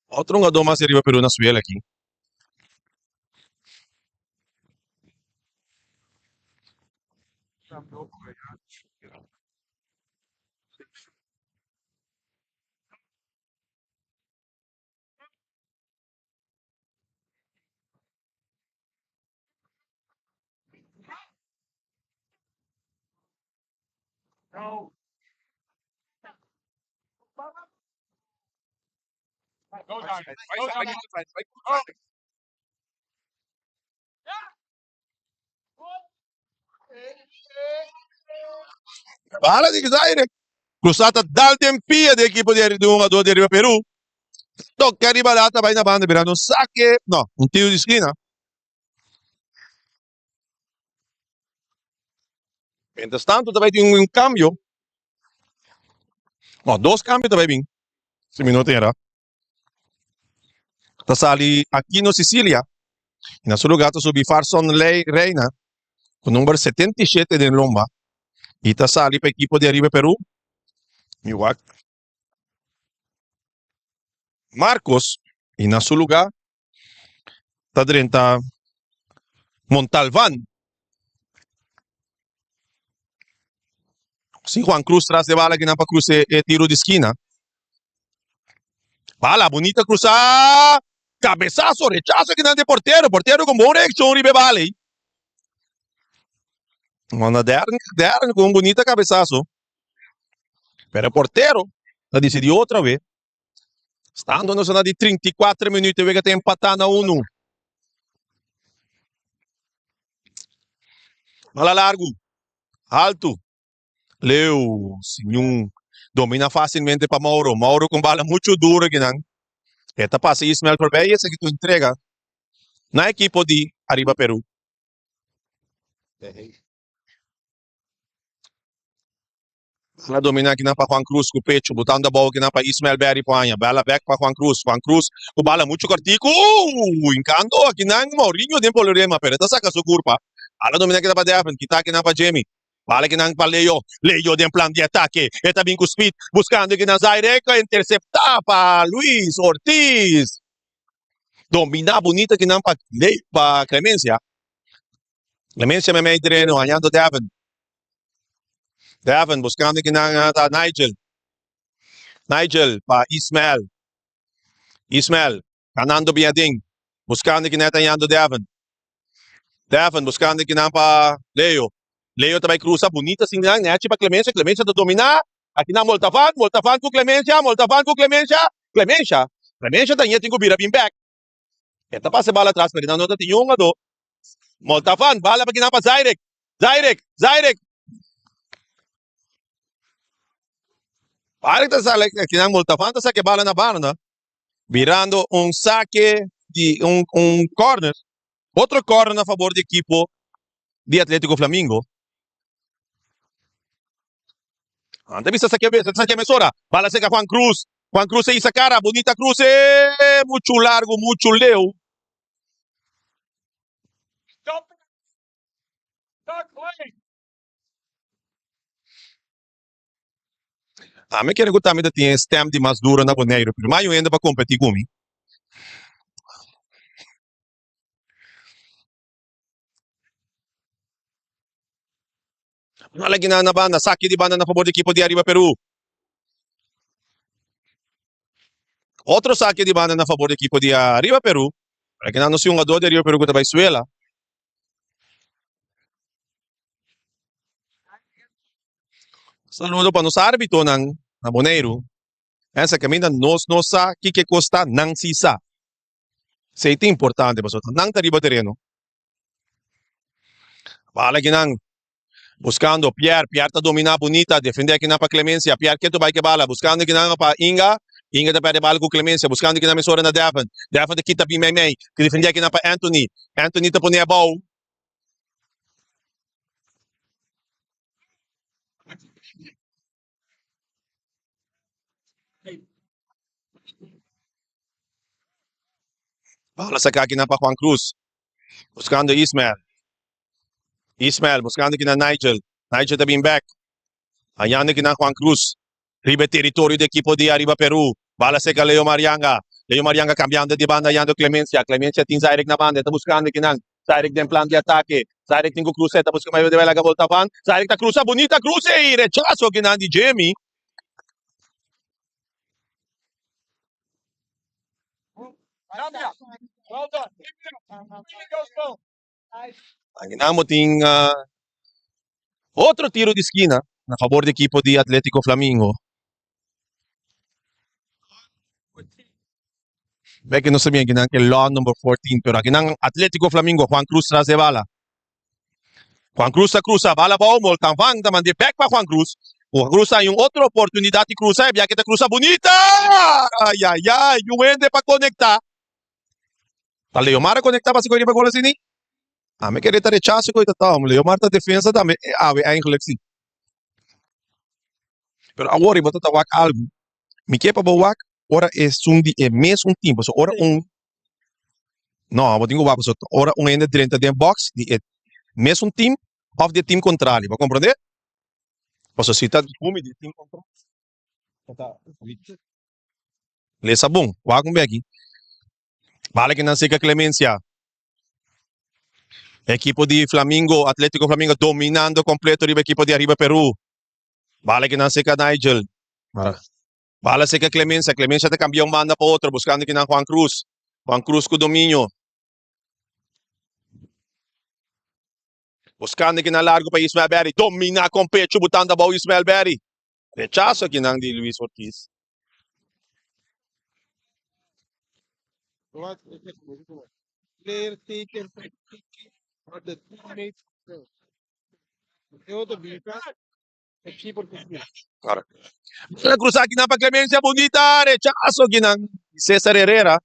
Otro hungadó mas di Riba Peru na suela aki. Bala di Zaire. Cruzá ta dal den pia di ekipo di di un jugador di Arriba Peru. Toca riba lata bai na banda birando un saque. No, un tiro di esquina. Mientras tanto ta bai tin un cambio. No, dos cambio ta bai bin. Si mi no ta era. Ta sali Aquino Sicilia. Y na su lugar ta subi Farson Reina cu number 77 den lomba. Y ta sali pa equipo di Arriba Peru. Mi wak. Marcos. Y na su lugar ta drenta Montalvan. Si Juan Cruz tras de bala kinan pa cruce e tiro di skina. Bala bonita cruza. Cabezazo, rechazo kinan de portero. Portero con bon reaccion riba e bala ey. Manda Dern, Dern con un bonita cabezazo. Pero portero ta dicidi otra vez. Stando nos na di 34 minuut e wega ta empatá na unu. Bala largu, altu, leu, sin domina fácilmente pa Mauro. Mauro con bala mucho duro akinan. E ta pasa Ismael voorbij, esaki tu entrega na ekipo di Arriba Peru. Bala domina kinan pa Juan Cruz ku pecho botando abou kinan pa Ismael Berry por haña. Bala bek pa Juan Cruz. Juan Cruz ku bala mucho kortiku. Hinkando akinan Mourinho den problema pero e ta saka su kurpa. Bala domina kinan pa Devin. Kita kinan pa Jimmy. Bala kinan pa Leo. Leo den plan di atake. E ta bin ku speed buskando kinan Zaire intercepta pa Luis Ortiz. Domina bunita kinan pa pa Clemencia. Clemencia meimei tereno hañando Devin. Devin buscando kinan ta Nigel. Nigel pa Ismael. Ismael ganando bien aden. Buscando kinan ta hañando Devin. Devin buscando kinan pa Leo. Leo ta bay cruza bonita sin nan nechi pa Clemencia. Clemencia ta domina. Akinan Moltafan. Moltafan cu Clemencia. Moltafan cu Clemencia. Clemencia. Clemencia ta ñe tin cu bira bin back. E ta pasa e bala atras pero nan no ta tin un hungadó. Moltafan, bala pa kinan pa Zairek. Zairek, Zairek. Zairek ta sali kinan Moltafan ta saka e bala na banda. Birando un sake di un un corner. Otro corner na fabor di ekipo di Atletico Flamingo. Ante bisa sake bes, sake mesora. Bala seka Juan Cruz. Juan Cruz e isa cara, bonita Cruz e mucho largo, mucho leu. Ami kere ku tambe ta tin e stem di mas duro na Boneiru, pero mayu hende pa kompetí ku mi. Bala gina na banda, saki di banda na fabor di ekipo di Ariba Peru. Otro saki di banda na fabor di ekipo di Ariba Peru. Para gina nos hungador di Ariba Peru ku ta bai suela. Saludo pa nos arbitonan na Boneiru. Esa kaminda nos no sa kiko e kos ta, nan si sa. Esei ta importante pasobra nan ta riba tereno. Bala kinan buscando Pierre, Pierre ta domina bunita, defende akinan pa Clemencia, Pierre ketu bai ke bala, buscando kinan pa Inga, Inga ta perde bala ku Clemencia, buscando kinan mesora na Devon, Devon ta kita bin meimei, defende akinan pa Anthony, Anthony ta pone abou. Bala saka akinan pa Juan Cruz, buscando Ismael, Ismael buscando kinan Nigel, Nigel ta bin bek, hañando kinan Juan Cruz, riba e teritorio di ekipo di Ariba Peru, bala seka Leo Marianga, Leo Marianga cambiando di banda hañando Clemencia, Clemencia tin Zairek na banda, e ta buscando kinan, Zairek den plan di atake, Zairek tin ku crusa, e ta busca mayoria di bala laga volta van, Zairek ta crusa, bunita cruce y rechazo kinan di Jimmy. Akinan bo tin otro tiro di skina. na fabor di ekipo di Atletico Flamingo. Bek nos ta bien kinan ke lot number 14 pero akinan Atletico Flamingo Juan Cruz tras de bala. Juan Cruz ta cruza bala bao Moltan Van ta mande bek pa Juan Cruz. Juan Cruz hay un otro oportunidad di cruza e biaha ta cruza bunita. Ay ay ay un hende pa conecta. Ta Leomar a conecta pa riba gol asini. Ami kere ta rechazo ku ta toma. Leomar ta defensa tambe awe eigenlijk si. Pero awor bo ta wak algo. Mi ke pa bo wak ora esun di e mesun team. Pasobra ora un no bo tin ku wak pasobra ora un hende drenta den box di e mesun team of di e team contrario. Bo a komprende? Pasobra si ta humi di e team contrario ta Lesa bon. Wak un beki. Bala kinan seka Clemencia. Ekipo di Flamingo, Atletico Flamingo dominando completo riba ekipo di Arriba Peru. Bala kinan seka Nigel. Bala seka Clemencia. Clemencia ta cambia un banda pa otro buscando kinan Juan Cruz. Juan Cruz cu dominio. Buscando kinan largo pa Ismael Berry. Domina con pecho botando abao Ismael Berry. Rechazo kinan di Luis Ortiz. Player taken or the teammates. E otro bisa, e keeper ku spia. La cruza kinan pa Clemencia bunita rechazo kinan Cesar Herrera.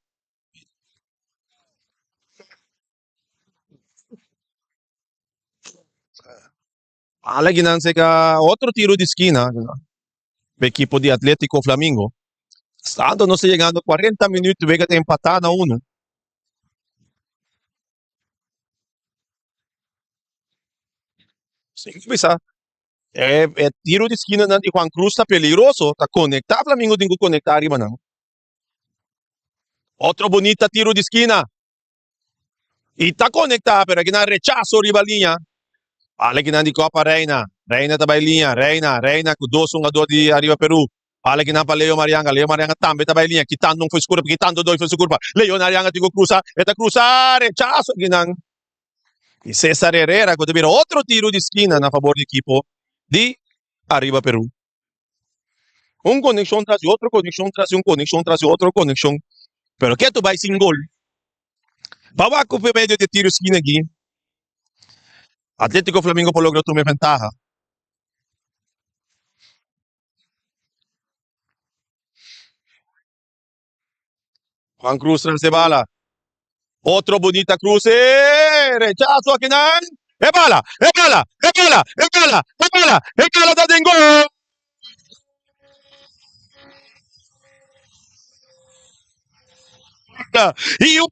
Ala kinan seka otro tiro di skina pa ekipo di Atletico Flamingo. Stando nos ta yegando 40 minuut wega ta empatá na uno. Sin bisa e, e tiro di skina nan di Juan Cruz ta peligroso, ta konektá Flamingo tin ku konektá riba nan. Otro bonita tiro di skina. Y ta conecta, pero aki nan rechazo riba liña. Bala aki nan di Copa Reina. Reina ta bay liña. Reina, Reina cu dos hungador di Arriba Peru. Bala aki nan pa Leo Marianga. Leo Marianga tambe ta bay liña. Kitando un for su curpa, kitando dos for su curpa. Leo Marianga tin cu cruza. E ta cruza. Rechazo aki nan. Y Cesar Herrera cu ta bira otro tiro di skina na favor di equipo di Arriba Peru. Un conexion tras di otro conexion tras di un conexion tras di otro conexion. Pero ketu bai sin gol. Pa wak ku medio di tiro skina aki, Atletico Flamingo por logra tuma e ventaha. Juan Cruz tras e bala. Otro bunita cruce. Rechazo akinan. E bala, e bala, e bala, e bala, e bala, e bala ta den gol. Y un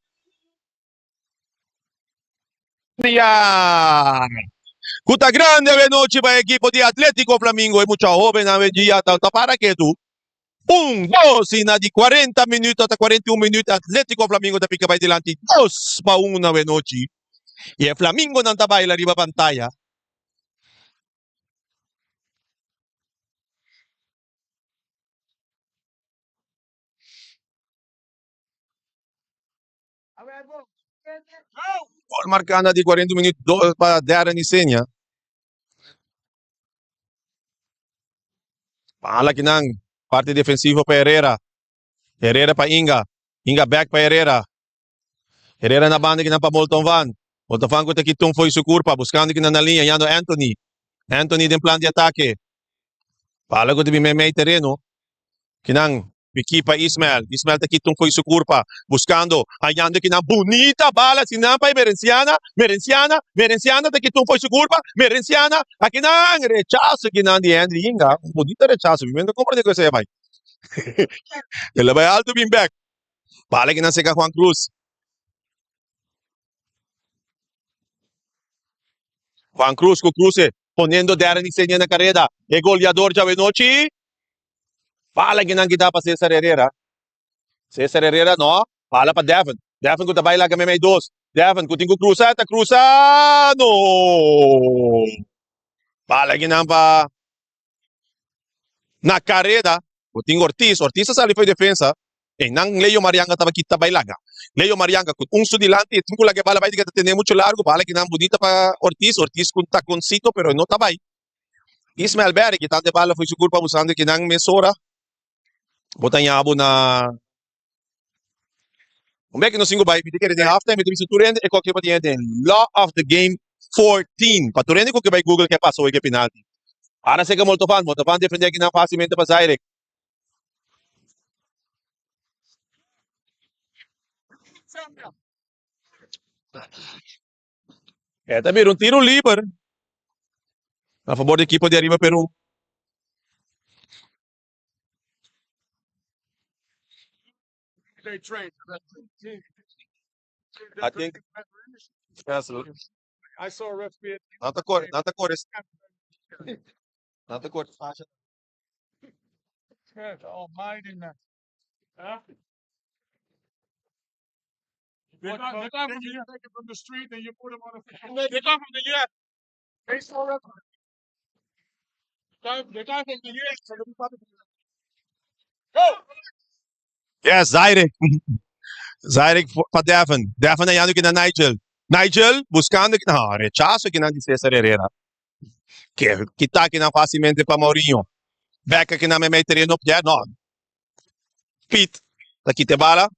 Ku ta grandi awe nochi pa e ekipo di Atletico Flamingo. E mucha hoben awe dia ta ta para ketu. Un, dos i na di 40 minuut ata 41 minuut Atletico Flamingo ta pika bai dilanti 2-1 awe nochi. I e Flamingonan ta baila riba pantaya. Gol marká na di 40 minuut pa Darren Isenia. Bala kinan parti defensivo pa Herrera. Herrera pa Inga. Inga back pa Herrera. Herrera na banda kinan pa Molton Van. Molton Van ku ta kitun fo'i su kurpa buskando kinan na liña yando Anthony. Anthony den plan di atake. Bala ku ta bin meimei tereno. Kinan Piki pa Ismael. Ismael ta kita un fo'i su kurpa, buskando, hañando kinan bunita bala sinan pa e Merenciana, Merenciana, Merenciana ta kita un fo'i su kurpa, Merenciana, akinan rechaso kinan di Henry Inga, un bunita rechaso, mi no ta komprende ku esei a bai. El a bai alto bin bek. Bala kinan seka Juan Cruz. Juan Cruz ku kruse, poniendo Darren Isenia na kareda, e goleador djawe nochi. Bala kinan kita pa Cesar Herrera. Cesar Herrera no. Bala pa Devin. Devin ku ta bai laga meimei dos. Devin ku tin ku krusa, ta krusa. No! Bala kinan pa na kareda. Ku tin Ortiz. Ortiz a sali for defensa. E nan Leo Marianga taba kita bai laga. Leo Marianga ku un su dilanti e tin ku laga e bala bai di ta tene mucho largo. Bala kinan bunita pa Ortiz. Ortiz ku takoncito pero no ta bai. Ismael Berry kitando e bala fo'i su kurpa busando kinan mesora. Bo ta ña bo na Un bek nos tin ku bai mi ta kere den half time mi ta bisa tur hende e koki pa tin den law of the game 14 pa tur hende ku ke bai google ke pasa hoy ke penalti. Ara seka Moltofan, Moltofan defende akinan facilmente pa Zairek. E ta bira un tiro liber na fabor di ekipo di Ariba Peru. I think yes, nan ta kore, nan ta kore, nan ta kore fasha. Yes, Zaire. Zaire pa Devin. Devin ayando ki na Nigel. Nigel buscando ki na rechazo ki na di Cesar Herrera. Ke kita ki na facilmente pa Mourinho. Becker ki na meimei terreno. Yeah, no. Piet ta kita e bala.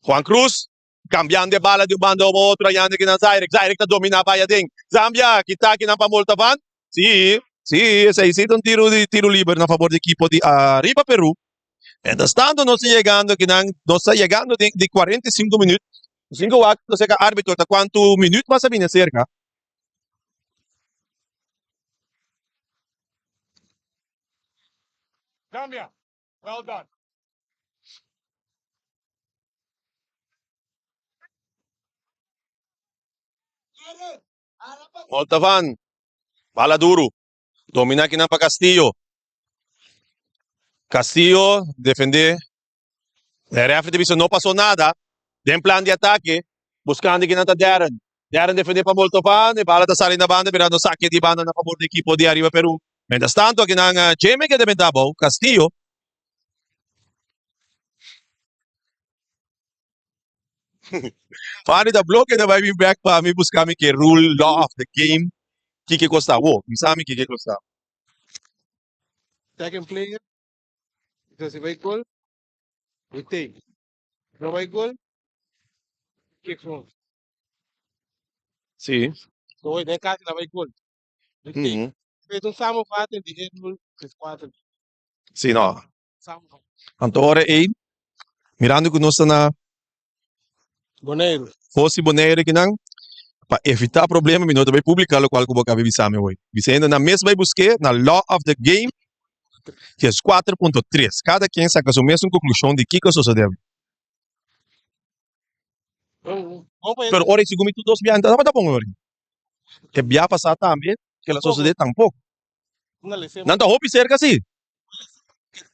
Juan Cruz Cambiando e bala di un banda oba otro ayando kinan Zairek. Zairek ta domina bay aden. Zambia kita kinan pa Moltavan. Si, si, esey si ta un tiro di tiro liber na fabor di ekipo di Arriba Peru. Mientras tanto nos ta yegando kinan, nos ta yegando den di 45 minuut. Nos tin ku wak nos e arbitro ta cuanto minuut mas a bini acerca. Zambia, well done. Moltavan, bala duru, domina kinan pa Castillo. Castillo defende. E referee ta bisa no pasó nada. Den plan di atake, buscando kinan ta Darren. Darren defende pa Moltovan, e bala ta sali na banda, mirando sake di banda na fabor di ekipo di Arriba Peru. Mientras tanto akinan Jamie keda benta abou, Castillo. Fanny ta bloke ta bai bin back pa mi busca mi ke rule law of the game kiko kosta. Wo, mi sa mi kiko kosta. Second player, so si bai gol, we take. No bai gol, kick front. Si. So den caso na bai gol. We take. Mm -hmm. Es un samenvatting di e rule is 4. Si no. Samenvatting. Anto ora ei, mirando ku nos ta na Boneiru. Hosi Bonaire kinan, pa evitá problema mi no ta bai publiká lokual ku bo kabe bisa mi hoy. Bisa hende nan mes bai busk'é na Law of the Game dies 4.3. Kada ken saka su mesun konklushon di kiko a sosodé. Pero ora ei segun mi tur dos biaha no tabata bon ori. E biaha pasá tambe kila sosodé tampoko. Nan ta hopi serka si.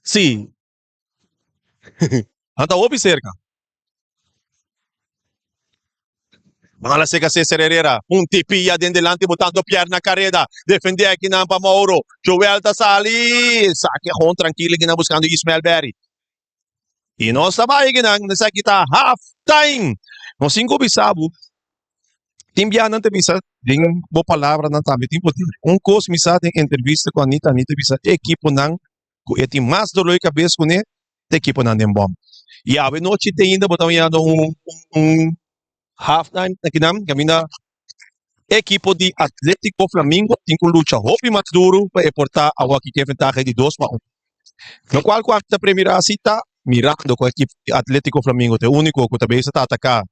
Si. Nan ta hopi serka. Bala seka Cesar Herrera. Un tipia den delante botando pierna careda. Defende aki nan pa Mauro. Joel ta sali. Sake gewoon tranquilo aki nan buscando Ismael Berry. Y nos ta bai aki nan. Esaki ta half time. Nos tin cu bisa bo. Tin bia nan ta bisa den bo palabranan tambe tin poder. Un cos mi sa den entrevista cu Anita, Anita bisa e equiponan ku e tin mas dolor di kabes kuné ta ekiponan den bòm. I awe nochi te ainda bo ta mirando un un half time akinan kaminda ekipo di Atletico Flamingo tin ku lucha hopi mas duru pa e por ta awor aki ku e ventaha di dos pa un. Lokual ku ami ta premira asi ta mirando ku ekipo di Atletico Flamingo ta e úniko ku ta bisa ta ataká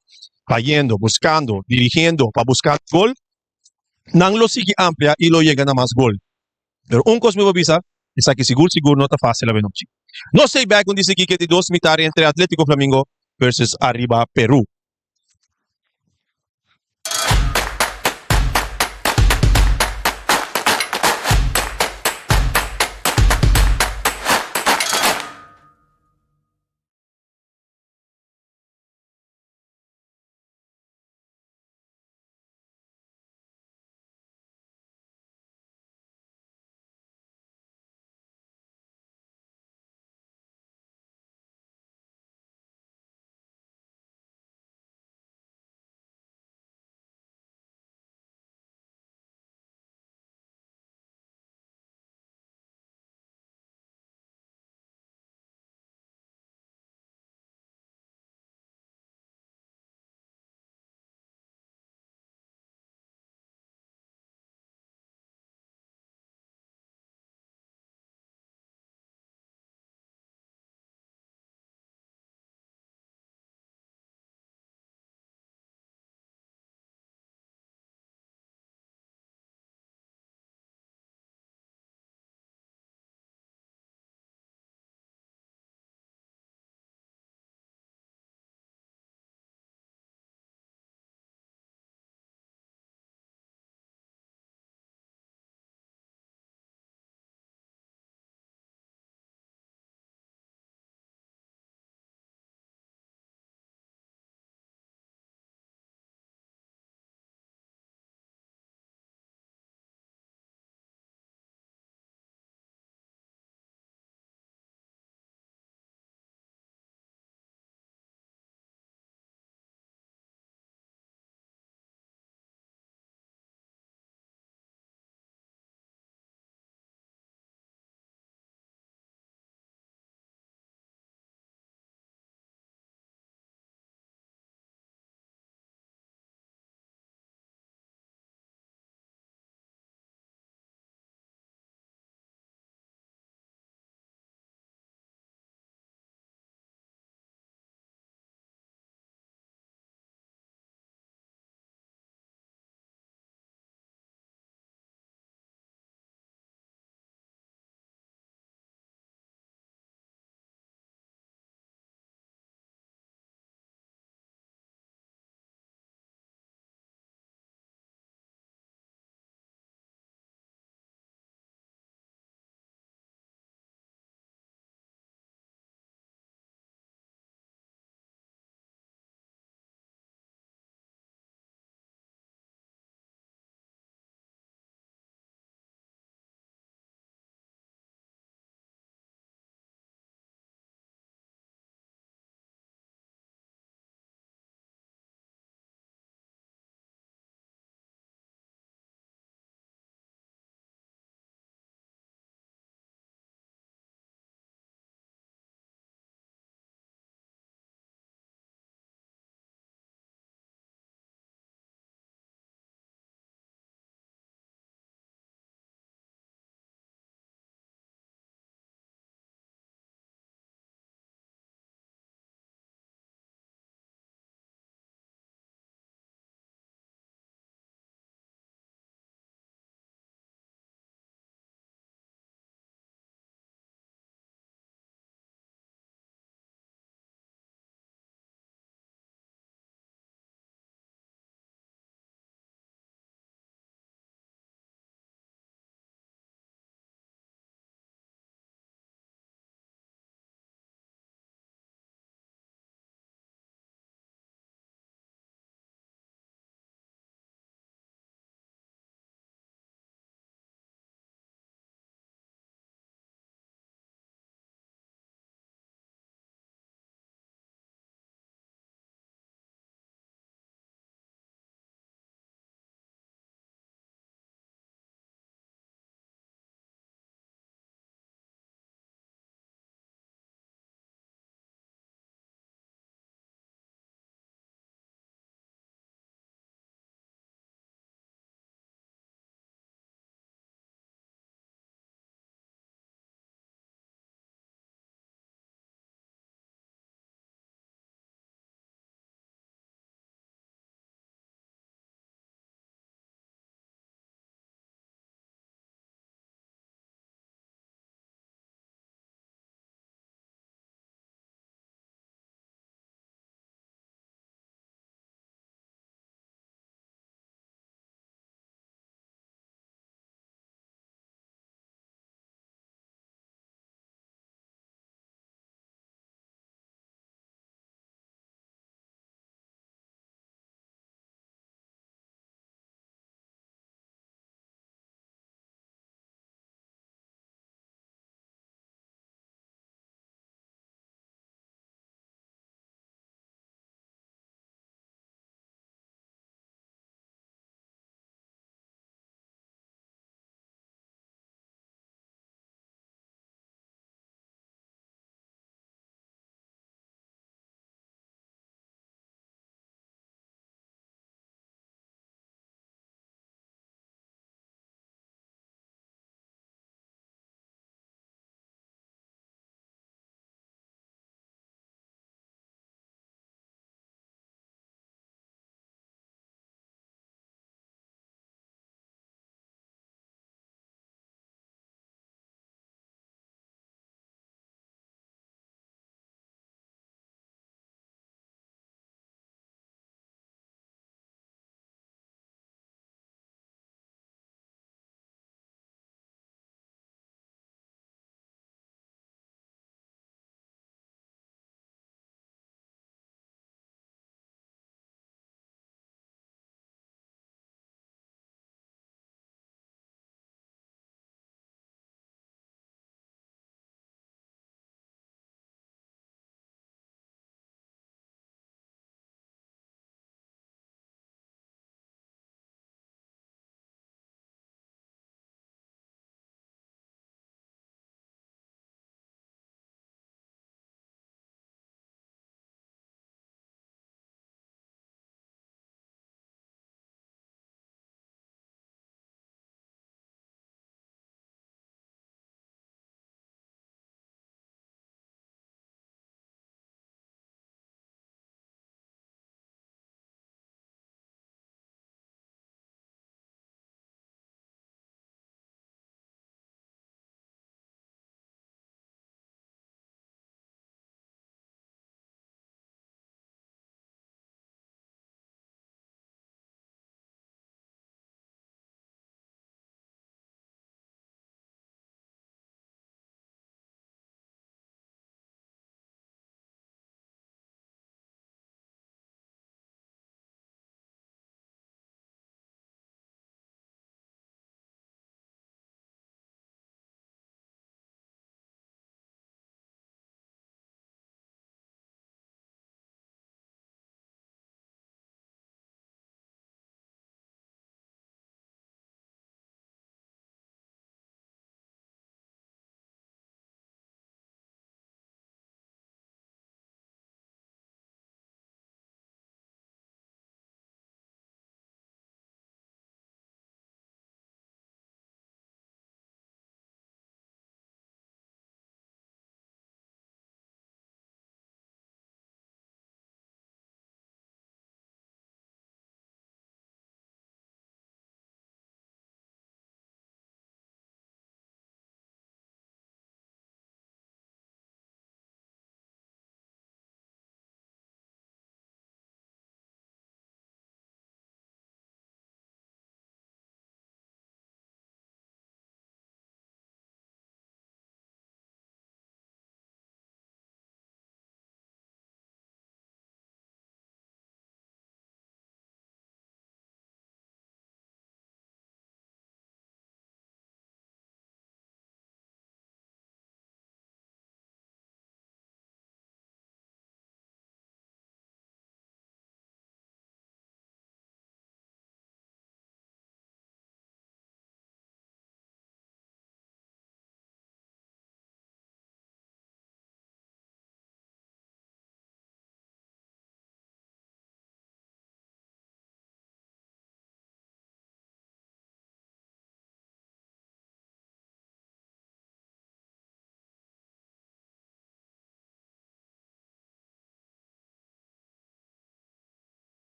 bayendo, buskando, dirigiendo pa buska gol, nan lo sigui amplia i lo yega na mas gol. Pero un kos mi por bisa, esaki sigur sigur no ta fácil avenochi. Nos stay back un di sigui ke di dos mitad entre Atletico Flamingo versus Arriba Peru.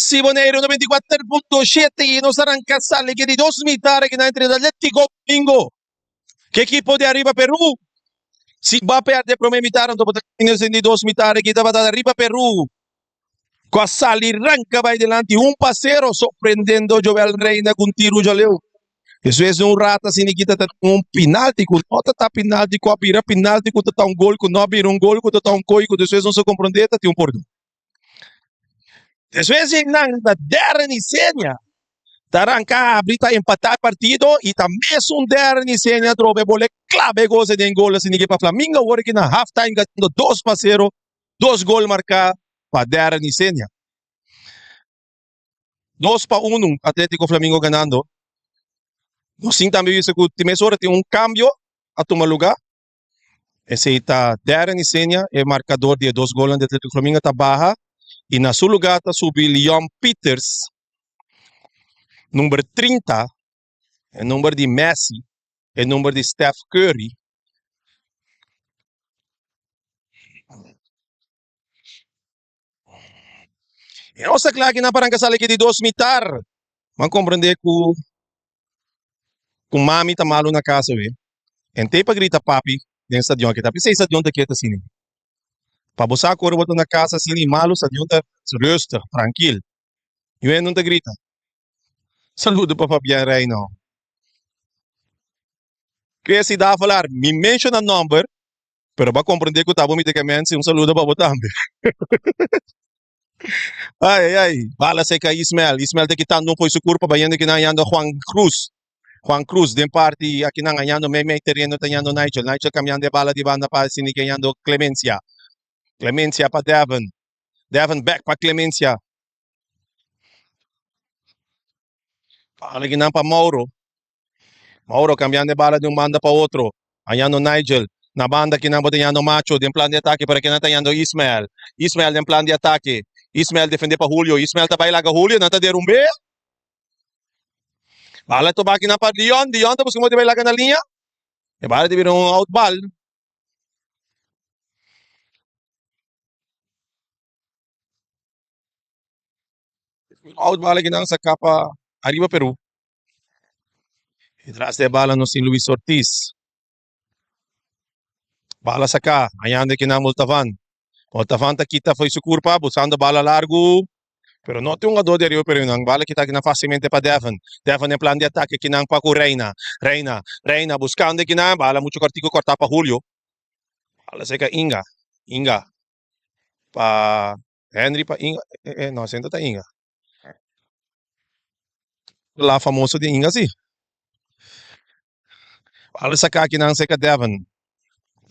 Si Boneiru 94.7 i nos arranca sali ke di dos mitar aki na entre Atletico Domingo ke ekipo di Arriba Peru. Si ba perde prome mitar anto bo ta den di dos mitar aki tabata Arriba Peru ku a sali ranka bai dilanti 1-0 sorprendendo Joel Reina ku un tiru djaleu. Despues di un rato asina kita ta tin un pinalti ku no ta ta pinalti ku a bira pinalti ku ta ta un gol ku no a bira un gol ku ta ta un koi ku despues nos a komprondé ta tin un pordon. Despues di nan ta Darren Isenia ta ranka habri ta empatá e partido i ta mesun Darren Isenia atrobe e bole klaba e gosa den gol asina ke pa Flamingo awor aki na half time ganando 2-0, dos gol marká pa Darren Isenia. 2-1 Atletico Flamingo ganando. Nos tin tambe bisa ku tin mesora tin un kambio a tuma lugá. Esei ta Darren Isenia, e markador di e dos golnan di Atletico Flamingo ta baha i na su lugá ta subi Leon Pieters, number 30, e number di Messi, e number di Steph Curry. E nos ta kla aki na paranka sali aki di dos mitar. Bo a komprendé ku ku mami ta malu na kasa we. En tei pa grita papi den stadion aki ta. P'esei stadion ta keda asina. Pa bo sa ku ora bo ta na kasa asina i malu stadion ta rustig, trankil. Yu hende no ta grita. Saludo pa Fabian Reino. Cressy Davelaar, mi menshona nòmber Pero bo a comprende cu ta bo mi te ke mensi un saludo pa bo tambe. Ay ay ay, bala seca Ismael, Ismael te kitando un fo'i su curpa bayendo kinan hayando Juan Cruz. Juan Cruz den parti akinan hayando mei mei tereno ta hayando Nigel, Nigel cambiando e bala di banda pa asina ke hayando Clemencia. Clemencia pa Devon, Devon back pa Clemencia. Bala kinan pa Mauro. Mauro cambiando e bala di un banda pa otro. Hañando Nigel. Na banda kinan bo ta hañando Macho den plan di atake pero kinan ta hañando Ismael. Ismael den plan di atake. Ismael defende pa Julio. Ismael ta bai laga Julio. Nan ta derumbe. Bala toba kinan pa Dion. Dion ta busca modo di bai laga na liña. E bala ta bira un out bal. Out bal kinan saca pa Ariba Peru. Detrás de bala nos tin Luis Ortiz. Bala saca, hañando kinan Moltavan. Moltavan ta kita fo'i su curpa, buscando bala largo. Pero no tin un jugador di ariba pero nan. Bala kita kinan facilmente pa Devon. Devon den plan di atake kinan pa cu Reina. Reina, Reina buscando kinan. Bala mucho cortico corta pa Julio. Bala seca Inga. Inga pa Henry pa Inga. Eh, eh, no, senta ta Inga. La famoso di Inga si. Bala saka akinan serka Devon.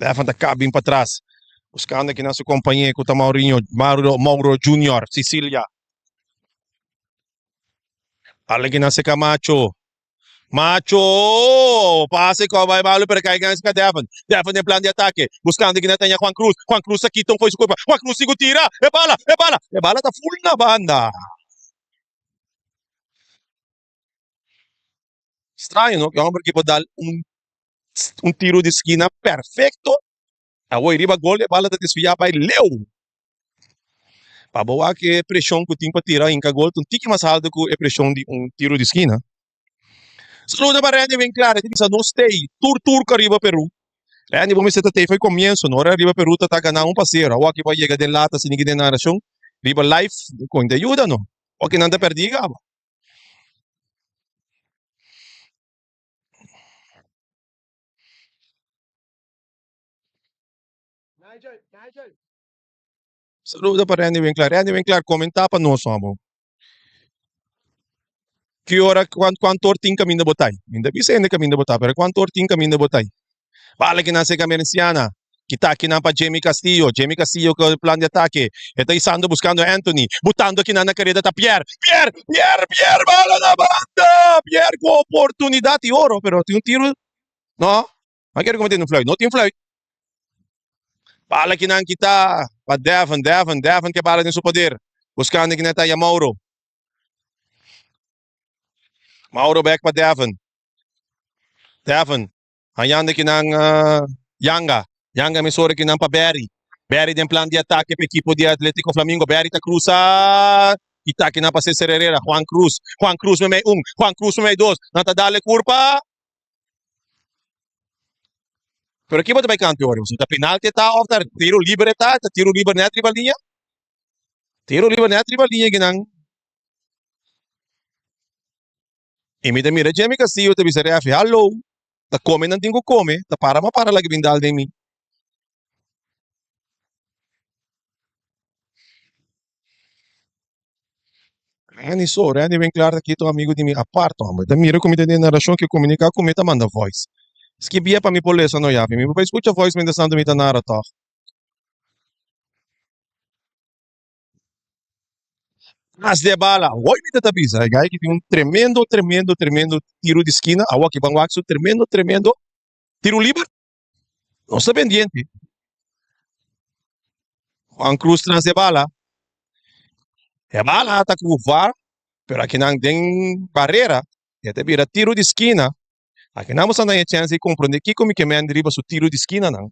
Devon ta kap bin patras. Buskando akinan su kompañé ku ta Maurinho, Mauro, Mauro Junior, Sicilia. Bala akinan serka Macho. Macho! Pase ku a bai malu pero kai gana serka Devon. Devon den plan di atake. Buskando akinan ta Juan Cruz. Juan Cruz ta kita un fo'i su kurpa. Juan Cruz sigu tira! E bala! E bala! E bala ta ful na banda. Straño no, ki homber ki por dal un un tiro di skina perfecto. Awor riba gol e bala ta desvia bai leu. Pa bo wak e preshon ku tin pa tira hinka gol ta un tiki mas haltu ku e preshon di un tiro di skina. Saludo pa Randy Winklar, e ta bisa nos tei tur tur ku ariba Peru. Randy bo mester ta tei for e komienso no, ora ariba Peru ta ta gana 1-0, awor aki bo a yega den lata asina ki den narashon riba live kon ta yuda no. Oke nan ta perdí kaba. Saludo pa Randy Winklar. Randy Winklar, komentá pa nos amo. Ki ora, kuantu or tin kaminda bo ta ai? Mi ta bisa hende kaminda bo ta, pero kuantu or tin kaminda bo ta ai? Bala ki nan seka Merenciana. Kita akinan pa Jamie Castillo. Jamie Castillo ku plan di atake. E ta isando buskando Anthony. Butando akinan na kareda ta Pierre. Pierre! Pierre! Pierre! Bala na banda! Pierre ku oportunidat di oro, pero tin un tiro. No, no kere ku mi tin un fluit. No tin fluit. Bala akinan kita pa Devon. Devon, Devon ke bala den su poder. Buskando akinan ta Mauro. Mauro bek pa Devon. Devon Hañando kinan Yanga. Yanga mesora kinan pa Barry. Barry den plan di atake pa ekipo di Atletico Flamingo. Barry ta cruza. Kita aki nan pa Cesar Herrera, Juan Cruz, Juan Cruz memey un, Juan Cruz memey dos, nan ta dale curpa. Pero ki bo ta bay canta ora? Ta penalti e ta of ta tiro liber e ta? Ta tiro liber net riba liña? Tiro liber net riba liña kinan. Y mi ta mira Jimmy Castillo ta bisa refi, hallo, ta come nan tin cu come, ta para ma para laga bin dal den mi. Randy so, Randy Winklaar ta kita un amigo di mi apart hombre. Ta mira cu mi ta den narracion ke comunica cu mi ta manda voice. Skibia pa mi por lesa no yapi. Mi por bay scucha voice mientras tanto mi ta narra toch. Tras di e bala, hoy mi ta ta bisa, e guy ki tin un tremendo, tremendo, tremendo tiro di skina. Awor ki ban wak su tremendo, tremendo tiro liber. Nos ta pendiente. Juan Cruz tras e bala. E bala ta ku VAR, pero akinan den barera e ta bira tiro di skina. Akinan bo sa na e chèns di komprondé kiko mi ke mende riba su tiro di skinanan.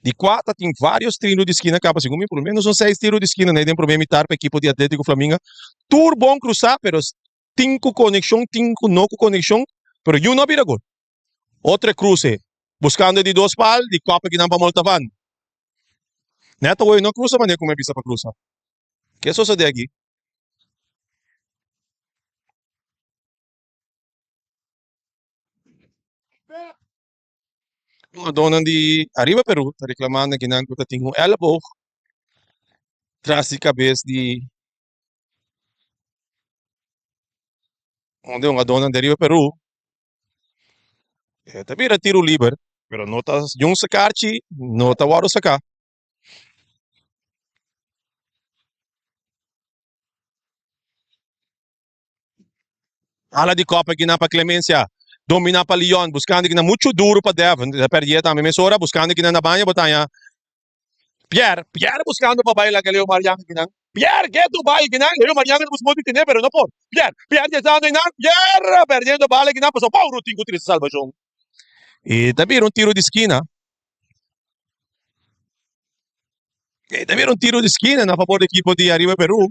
Di kua ta tin vários tiro di skina kaba, segun mi por lo menos un seis tiro di skina den promé mitar pa ekipo di Atlético Flaminga. Tur bon krusá, pero tin ku konekshon, tin ku no ku konekshon, pero yu no a bira gol. Otro e cruce, buscando e di dos pal, di kop akinan pa Moltavan. Net awo e no cruza manera cu mi a bisa pa cruza. Ke sosode aki? Jugadornan di Arriba Peru ta reclamando akinan cu ta tin un elleboog tras di cabes di un di jugadornan di Arriba Peru. E ta bira tiro liber, pero no ta niun sakarchi, no ta wòrdu saká. Ala di kòp aki nan pa Clemencia, dominá pa Leon, buskando kinan muchu duru pa Devon, ta pèrdí tambe mesora, buskando kinan na baña bo ta haña Pierre, Pierre buscando pa bai laga Leo Mariano kinan. Pierre ketu bai kinan, Leo Mariano ta busca di tene pero no por. Pierre, Pierre yesando einan, Pierre perdiendo bala kinan pasobra Mauro tin cu trece salvacion. E ta bira un tiro di skina. E ta bira un tiro di skina na favor di ekipo di Arriba Peru.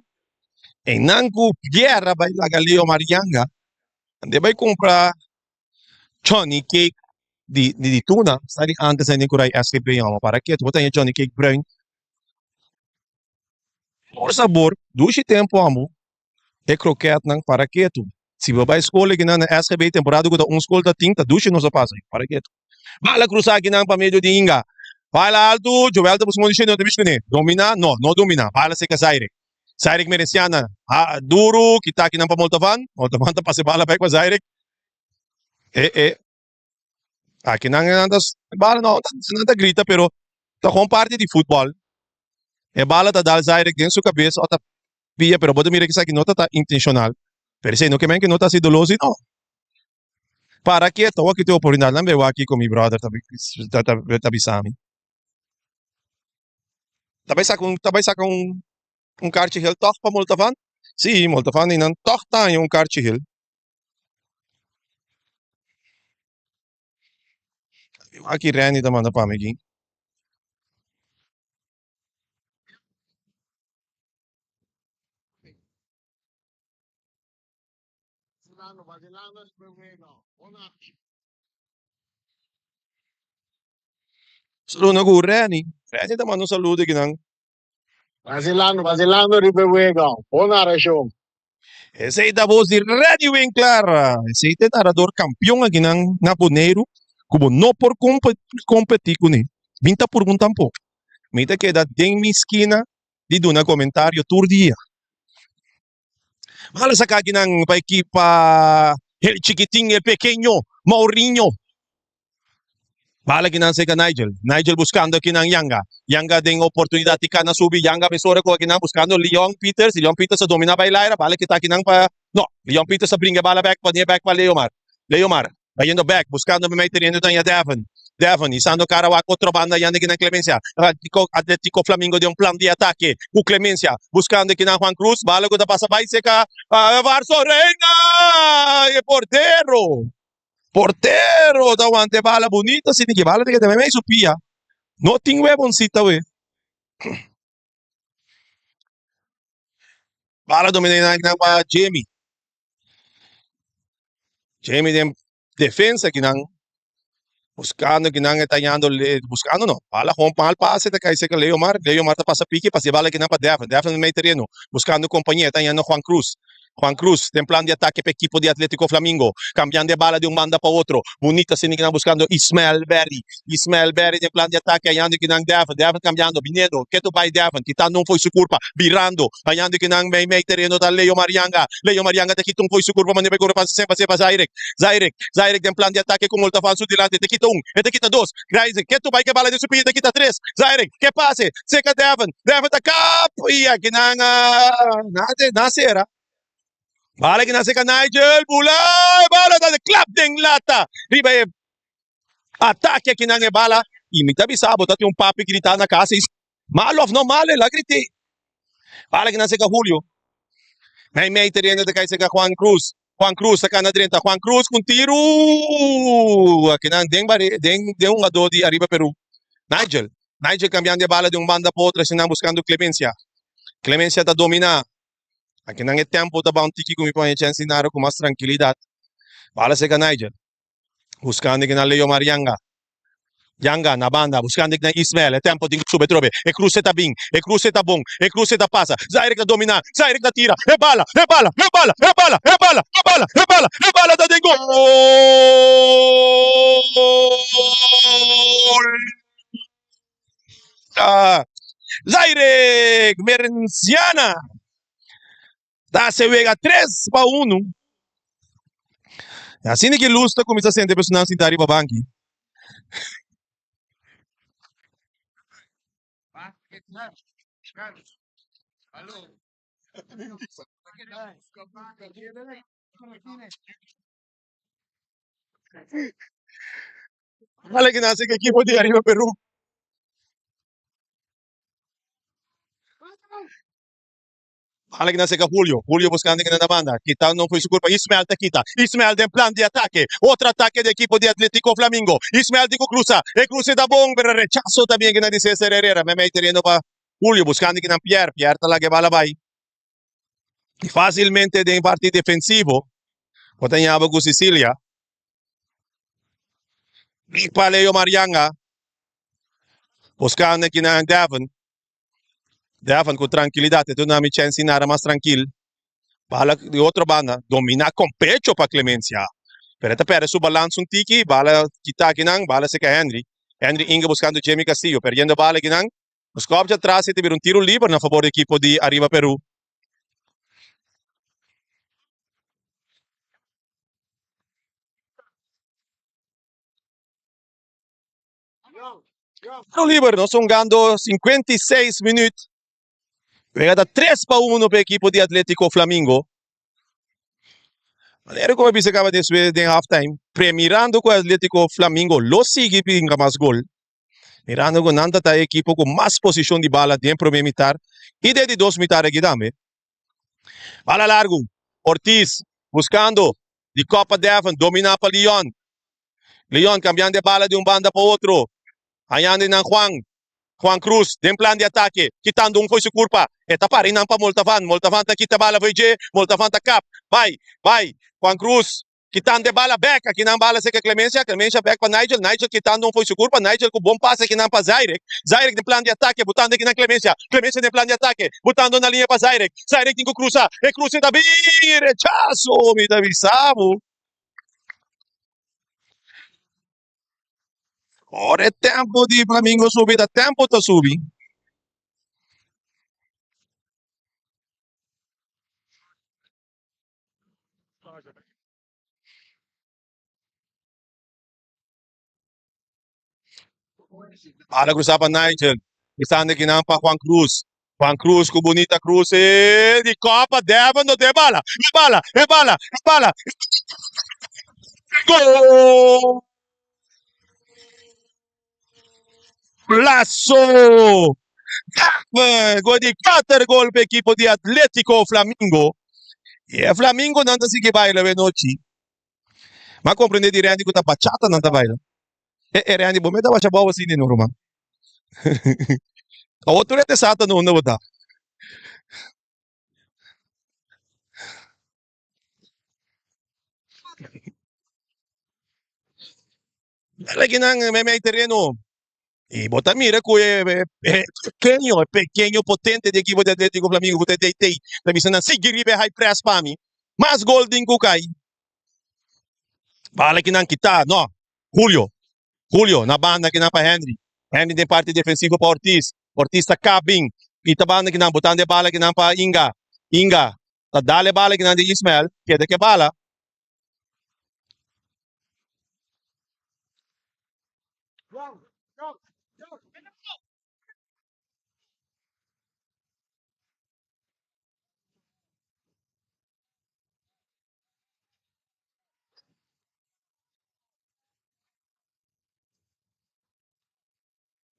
Einan cu Pierre a bai laga Leo Marianga. Ande bai cumpra Johnny Cake di di tuna sa di antes ainda ku rai SGP yama para ketu bo ta haña Johnny Cake bruin por sabor dushi tempu amo e kroketnan para ketu si bo bai skol akinan na SGB temporada ku ta un skol ta tin ta dushi nos a pasa para ketu bala krusa akinan pa medio di Inga bala altu Joel ta busca un no ta bishi kuné domina no no domina bala seka Zaire Zaire Mereciana duru kita akinan pa Moltovan Moltovan ta pasa e bala bek pa Zaire. E e aki nan nan ta bala no nan ta grita pero ta kon parti di futbol e bala ta dal Zaire den su kabes o ta pia pero bo ta mira kisaki no ta ta intenshonal pero esei no ke men ke no ta hasi dolosi no para keto awor ki tin oportunidat nan be wak kiko mi brother ta ta ta bisa mi ta bai saka un ta bai saka un un karchi hel tòg pa Moltavan si Moltavan einan tòg ta haña un karchi hel. Aki Randy ta manda pa mi aki. Saludo ku Randy. Randy ta manda un saludo aki nan. Vacilando, vacilando riba e wega. Bon narashon. Esei ta bos di Reddy Winklaar. Esei ta e narador kampion akinan na Boneiru ku bo no por kompetí kuné. Mi ta purgunta tampoco. Mi ta keda den mi skina di duna komentario tur dia. Bala saka akinan pa ekipa El Chikitin, El Pekeño, Mourinho. Bala kinan seka Nigel. Nigel buscando kinan Yanga. Yanga den oportunidad di cana subi. Yanga mesora cu kinan buscando Leon Peters. Leon Peters a domina bay laira. Bala kita kinan pa no. Leon Peters a bringa bala back pone back pa Leomar. Leomar bayendo back buscando memey tereno ta Devon. Devon isando cara wak otro banda yanda kinan Clemencia. Atletico Atletico Flamingo den un plan di atake cu Clemencia buscando kinan Juan Cruz. Bala cu ta pasa bay seka Varso Reina e portero. Portero ta wanta e bala bunita asina ki bala ta keda meimei su pia. No tin weboncita we. Bala domina nan pa Jamie. Jamie den defensa kinan. Buscando kinan e ta hallando buscando no. Bala gewoon mal pase ta kai cerca Leomar. Leomar ta pasa piki pasa e bala kinan pa Devin. Devin den medio terreno. Buscando compañía ta hallando Juan Cruz. Juan Cruz den plan di atake pa ekipo di Atletico Flamingo. Cambiando e bala di un banda pa otro. Bunita asina kinan buscando Ismael Berry. Ismael Berry den plan di atake hallando kinan Devin. Devin cambiando biniendo. Ketu bai Devin kitando un fo'i su curpa. Birando hallando kinan mei mei terreno ta Leo Marianga. Leo Marianga ta kita un fo'i su curpa manera pa e corre pasa semper pasa Zairek. Zairek, Zairek den plan di atake ku Moltafan su dilanti. E ta kita un, e ta kita dos. Zairek ketu bai ke bala den su pia, e ta kita tres. Zairek ke pase, seka Devin. Devin ta kap i akinan na sera. Bala kinan seka Nigel, bula, e bala ta klap den lata riba e atake akinan e bala. I mi ta bisa bo ta tin un papi grita na kasa i malo of no malo el a grite. Bala kinan seka Julio. Mei mei tereno ta kai seka Juan Cruz. Juan Cruz ta kana drenta. Juan Cruz ku un tiru akinan den bare den den hungadó di Ariba Peru. Nigel. Nigel kambiando e bala di un banda pa otro asinan buskando Clemencia. Clemencia ta dominá. Akinan e tempo ta ba un tiki ku mi pone chèns di nara ku mas trankilidat. Bala seka Nigel. Buscando aki na Leo Marianga. Yanga na banda, buscando aki na Ismael. E tempo tin cu sube trobe. E cruce ta bin, e cruce ta bon, e cruce ta pasa. Zairek ta domina, Zairek ta tira. E bala, e bala, e bala, e bala, e bala, e bala, e bala, e bala ta den gol! Zairek Merenciana Ta hace wega 3-1. Asina ki luz ta cuminsa sende personan sinta riba banki. Hala ki nase ki ekipo di ariba Peru. Bala ki na seka Julio. Julio buscando ki na na banda. Kita no foi su culpa. Ismael ta kita. Ismael den plan di atake. Otro atake di ekipo di Atletico Flamingo. Ismael tin cu cruza. E cruze ta bon, pero rechazo tambien ki na di Cesar Herrera. Memey tereno pa Julio buscando ki nan Pierre. Pierre ta laga e bala bay. Y facilmente den parti defensivo. Bo ta ñaba cu Cecilia. Big pa Leo Marianga. Buscando ki nan Devon. Devon cu trankilidad e duna mi chens di nara mas trankil. Bala di otro banda domina con pecho pa Clemencia. Pero e ta perde su balans un tiki, bala kita akinan, bala seca Henry. Henry Inge buscando Jimmy Castillo, perdiendo bala akinan. Nos kop atras y ta bira un tiro liber na favor di ekipo di Arriba Peru. Tiro liber, nos hungando 56 minuut. Wega ta 3-1 pa ekipo di Atletico Flamingo. Manera ku a bisa kaba despues den halftime, premirando ku Atletico Flamingo lo sigui pinga mas gol. Mirando ku nan ta ta e ekipo ku mas posishon di bala den prome mitar i den di dos mitar aki tambe. Bala largu, Ortiz buskando di kop pa Devon, domina pa Leon. Leon cambiando e bala di un banda pa otro. Hañando nan Juan. Juan Cruz den plan di atake. Kitando un fo'i su curpa. E ta pari nan pa Moltavan. Moltavan ta kita bala fo'i dje. Moltavan ta kap. Bai, bai. Juan Cruz kitando e bala bek. Aki nan bala cerca Clemencia. Clemencia bek pa Nigel. Nigel kitando un fo'i su curpa. Nigel cu bon pase aki nan pa Zairek. Zairek den plan di atake. Butando aki nan Clemencia. Clemencia den plan di atake. Butando na liña pa Zairek. Zairek tin cu cruza. E cruze ta bin. Rechazo. Mi ta bisa bo. Ora e tempo di Flamingo subi, ta tempo ta subi. Bala cruza pa Nigel. Cruzando kinan pa Juan Cruz. Juan Cruz cu bunita cruce di copa. Devon no te bala. E bala, e bala, e bala. Gol! Golazo! Devon, gol di cuater gol pa equipo di Atletico Flamingo. Y e Flamingo nan ta sigui baila we nochi. Ma comprende di Randy cu ta bachata nan ta baila. E e Randy, bo meta basha bou asina no ruman. Awor tur e te sa ta no unda bo ta. Dale kinan meimei tereno. Y bo ta mira cu e pequeño, e pequeño potente di equipo di Atletico Flamingo cu ta e DT ta bisa nan sigui riba e high press pa mi. Mas gol tin cu cay. Bala kinan kita, no. Julio, Julio na banda kinan pa Henry. Henry den parti defensivo pa Ortiz. Ortiz ta cabin. Kita banda kinan botando e bala kinan pa Inga. Inga ta dal e bala kinan di Ismael. Keda ke bala.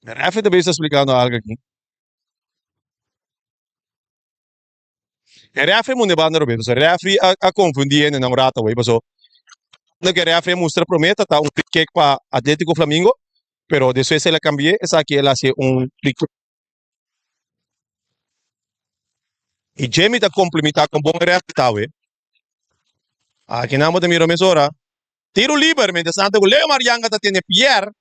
Referee ta bezig ta splikando algo aki. E referee munde banda robes, pasobra e referee a a konfundí hende nan un rato awey, paso loke e referee a mustra promé ta ta un free kick pa Atletico Flamingo, pero despues el a kambi'é esaki el a hasié un free kick. I Jimmy ta komplimentá kon bon e referee ta awe. Aki nan bo ta mira mesora tiro liber, mientrastanto ku Leo Marianga ta tene Pierre.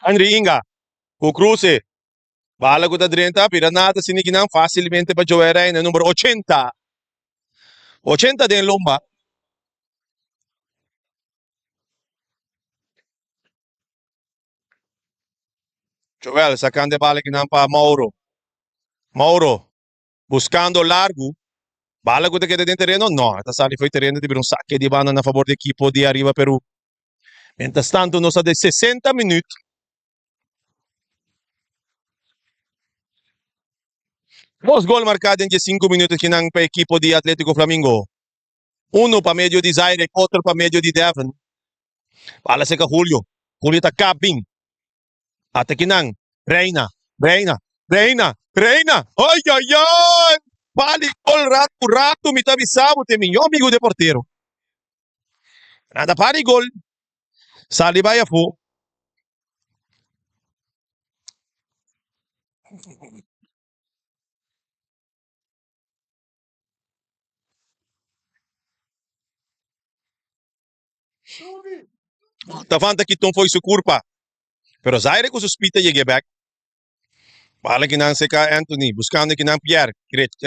Henry Inga ku kruse. Bala ku ta drenta bira nada sin kinan fásilmente pa Joel Reina number 80. 80 den lomba. Joel sacando e bala kinan pa Mauro. Mauro buscando largo. Bala ku ta keda den tereno? No, ta sali fo'i tereno ta bira un sake di banda na fabor di ekipo di Arriba Peru. Mientras tanto nos ta den 60 minuut. Dos gol marká den dje sinku minuut kinan pa ekipo di Atletico Flamingo. Uno pa medio di Zairek, otro pa medio di Devin. Bala seka Julio. Julio ta kap bin. Ata kinan. Reina, Reina, Reina, Reina. Ay, ay, ay! Bali gol ratu ratu mi ta bisa bo te miñó amigo de portero. Nada pari gol. Sali bai afó. Tavanta kiton foi su kurpa, pero Zaire ku su speed ta yeg'é bek. Bala kinan seka Anthony, buskando kinan Pierre,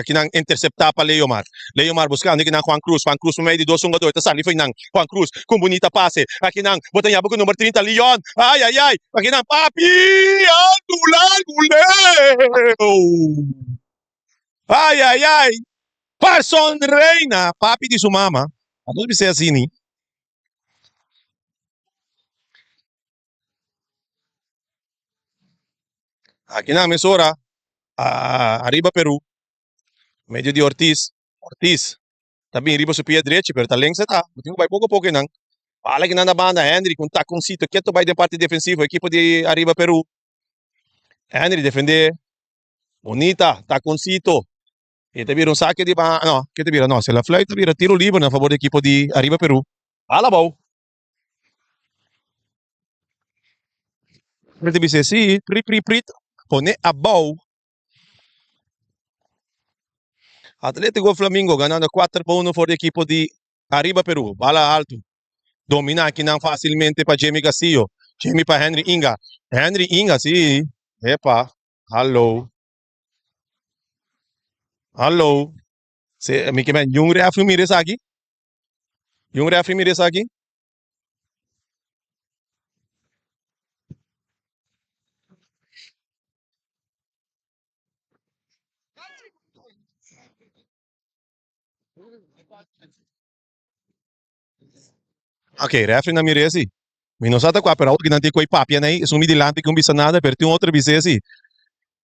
kinan interceptá pa Leomar. Leomar buskando kinan Juan Cruz, Juan Cruz meimei di dos hungador ta sali fo'i nan. Juan Cruz ku un bunita pase, akinan bo ta yaba ku number 30 Leon, ay ay ay, akinan papi, altu largu leu. Ay ay ay, Parson Reina, papi di su mama, a nos bis'é asini. Aki nan mesora, ariba Peru, medio di Ortiz, Ortiz ta bin riba su pia drechi pero ta links e ta, bo tin ku bai poko poko einan. Bala kinan na banda, Henry ku un takoncito keto bai den parti defensivo ekipo di ariba Peru. Henry defende Bonita, taconcito. E ta bira un saque di ba, no, ke ta bira? No, se la fluit ta bira tiro libre na favor di equipo di Arriba Peru. Hala bou. Mi ta bisa si, pri pri pri, pone abou. Atletico Flamingo ganando 4-1 for di equipo di Arriba Peru. Bala alto. Domina akinan facilmente pa Jamie Castillo. Jamie pa Henry Inga. Henry Inga, si. Epa. Hallo. Hallo. Se, mi ke men, yung refri mira esaki? Yung refri mira esaki? Ok, refri na mir'é si. Mi no sa ta kua, pero awor ki nan tin ku e papia nei, esun mi dilanti ku no bisa nada, pero tin un otro bis'é si.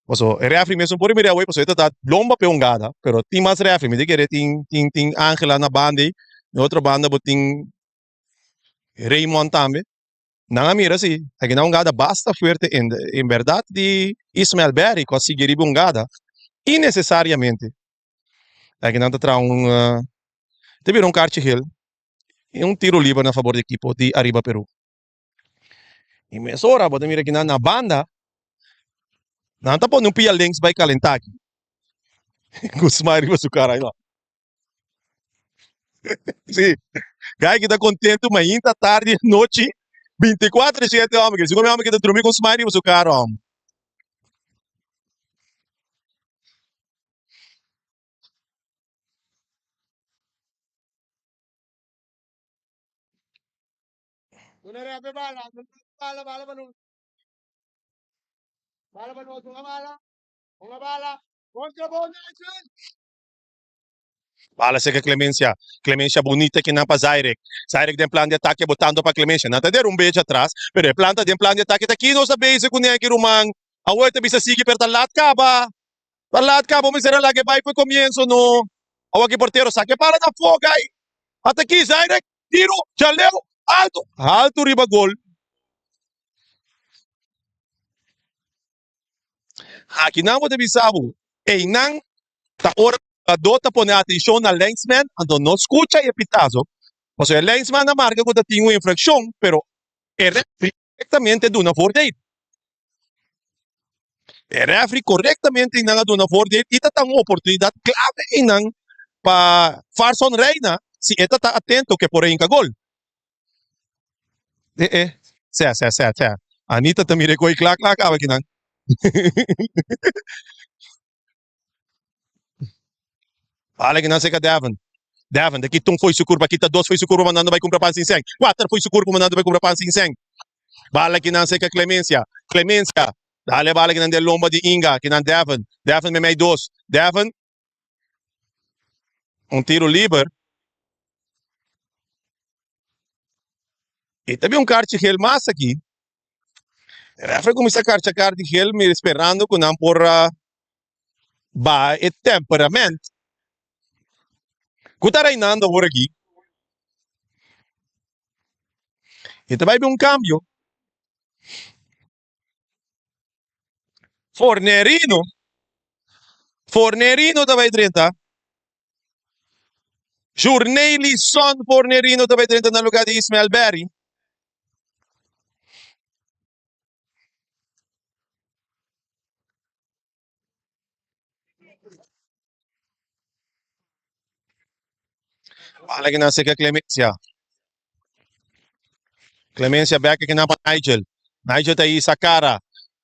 Paso e refri mes no por mir'é awor, paso e ta ta lomba p'e hungada, pero tin mas refri. Mi ta kere tin tin tin Angela na banda ei, na otro banda bo tin Raymond tambe. Nan a mira si, aki nan hungada basta fuerte en en berdad di Ismael Berry ku a sigui riba hungada innesesariamente. Aki nan ta traha un ta bira un karchi gel i un tiro liber na fabor di ekipo di Ariba Peru. I mesora bo ta mira kinan na banda nan ta pone un pia links bai kalentá aki ku smile riba su kara. Sí, gai ki ta kontentu mainta, tardi, anochi, bintikuatro i shete hòmber ki sigur mi hòmber ki ta drumi ku un smile riba su kara hòmber. Una repe bala, bala, bala pa nos. Bala pa nos, una bala, una bala. Contra bon, Nigel. Bala seka Clemencia. Clemencia bunita kinan pa Zairek. Zairek den plan di atake botando pa Clemencia. Nan ta dera un bechi atras, pero e plan ta den plan di atake ta ki nos ta bezig ku neki ruman. Awor ta bisa sigui pero ta lat kaba. Ta lat kaba mester a laga e bai for comienzo no. Awor ki portero saka e bala na afo gai. Ata ki Zairek tiro djaleu alto alto riba gol. Akinan bo ta bisa bo, einan ta ora jugadó ta pone atenshon na linesman, anto no skucha e pitazo, pasobra e linesman a marka ku ta tin un infrakshon, pero e refri korektamente duna voordeel. E refri korektamente einan a duna voordeel i ta ta un oportunidat klave einan pa Farson Reina si e ta ta atento ke por a hinka gol. Eh eh, sè sè sè sè. Anita ta mira e koe kla kla kaba kinan. Bala kinan seka Devin. Devin ta kita un foi su kurpa, kita dos foi su kurpa mandando bai kumpra pan sin sèn. Kuater foi su kurpa mandando bai kumpra pan sin sèn. Bala kinan seka Clemencia. Clemencia. Dale bala kinan den lomba di Inga. Kinan Devin. Devin memei dos. Devin. Un tiro liber. I ta bin un karchi gel mas aki. E referee kuminsá karcha karchi gel mira sperando ku nan por a baha e temperament ku ta reinando awor aki. I ta bai bin un kambio. Fornerino, Fornerino ta bai drenta. Jurnelison Fornerino ta bai drenta na lugar di Ismael Berry. Bala kinan seka Clemencia. Clemencia bek kinan pa Nigel. Nigel ta isa cara.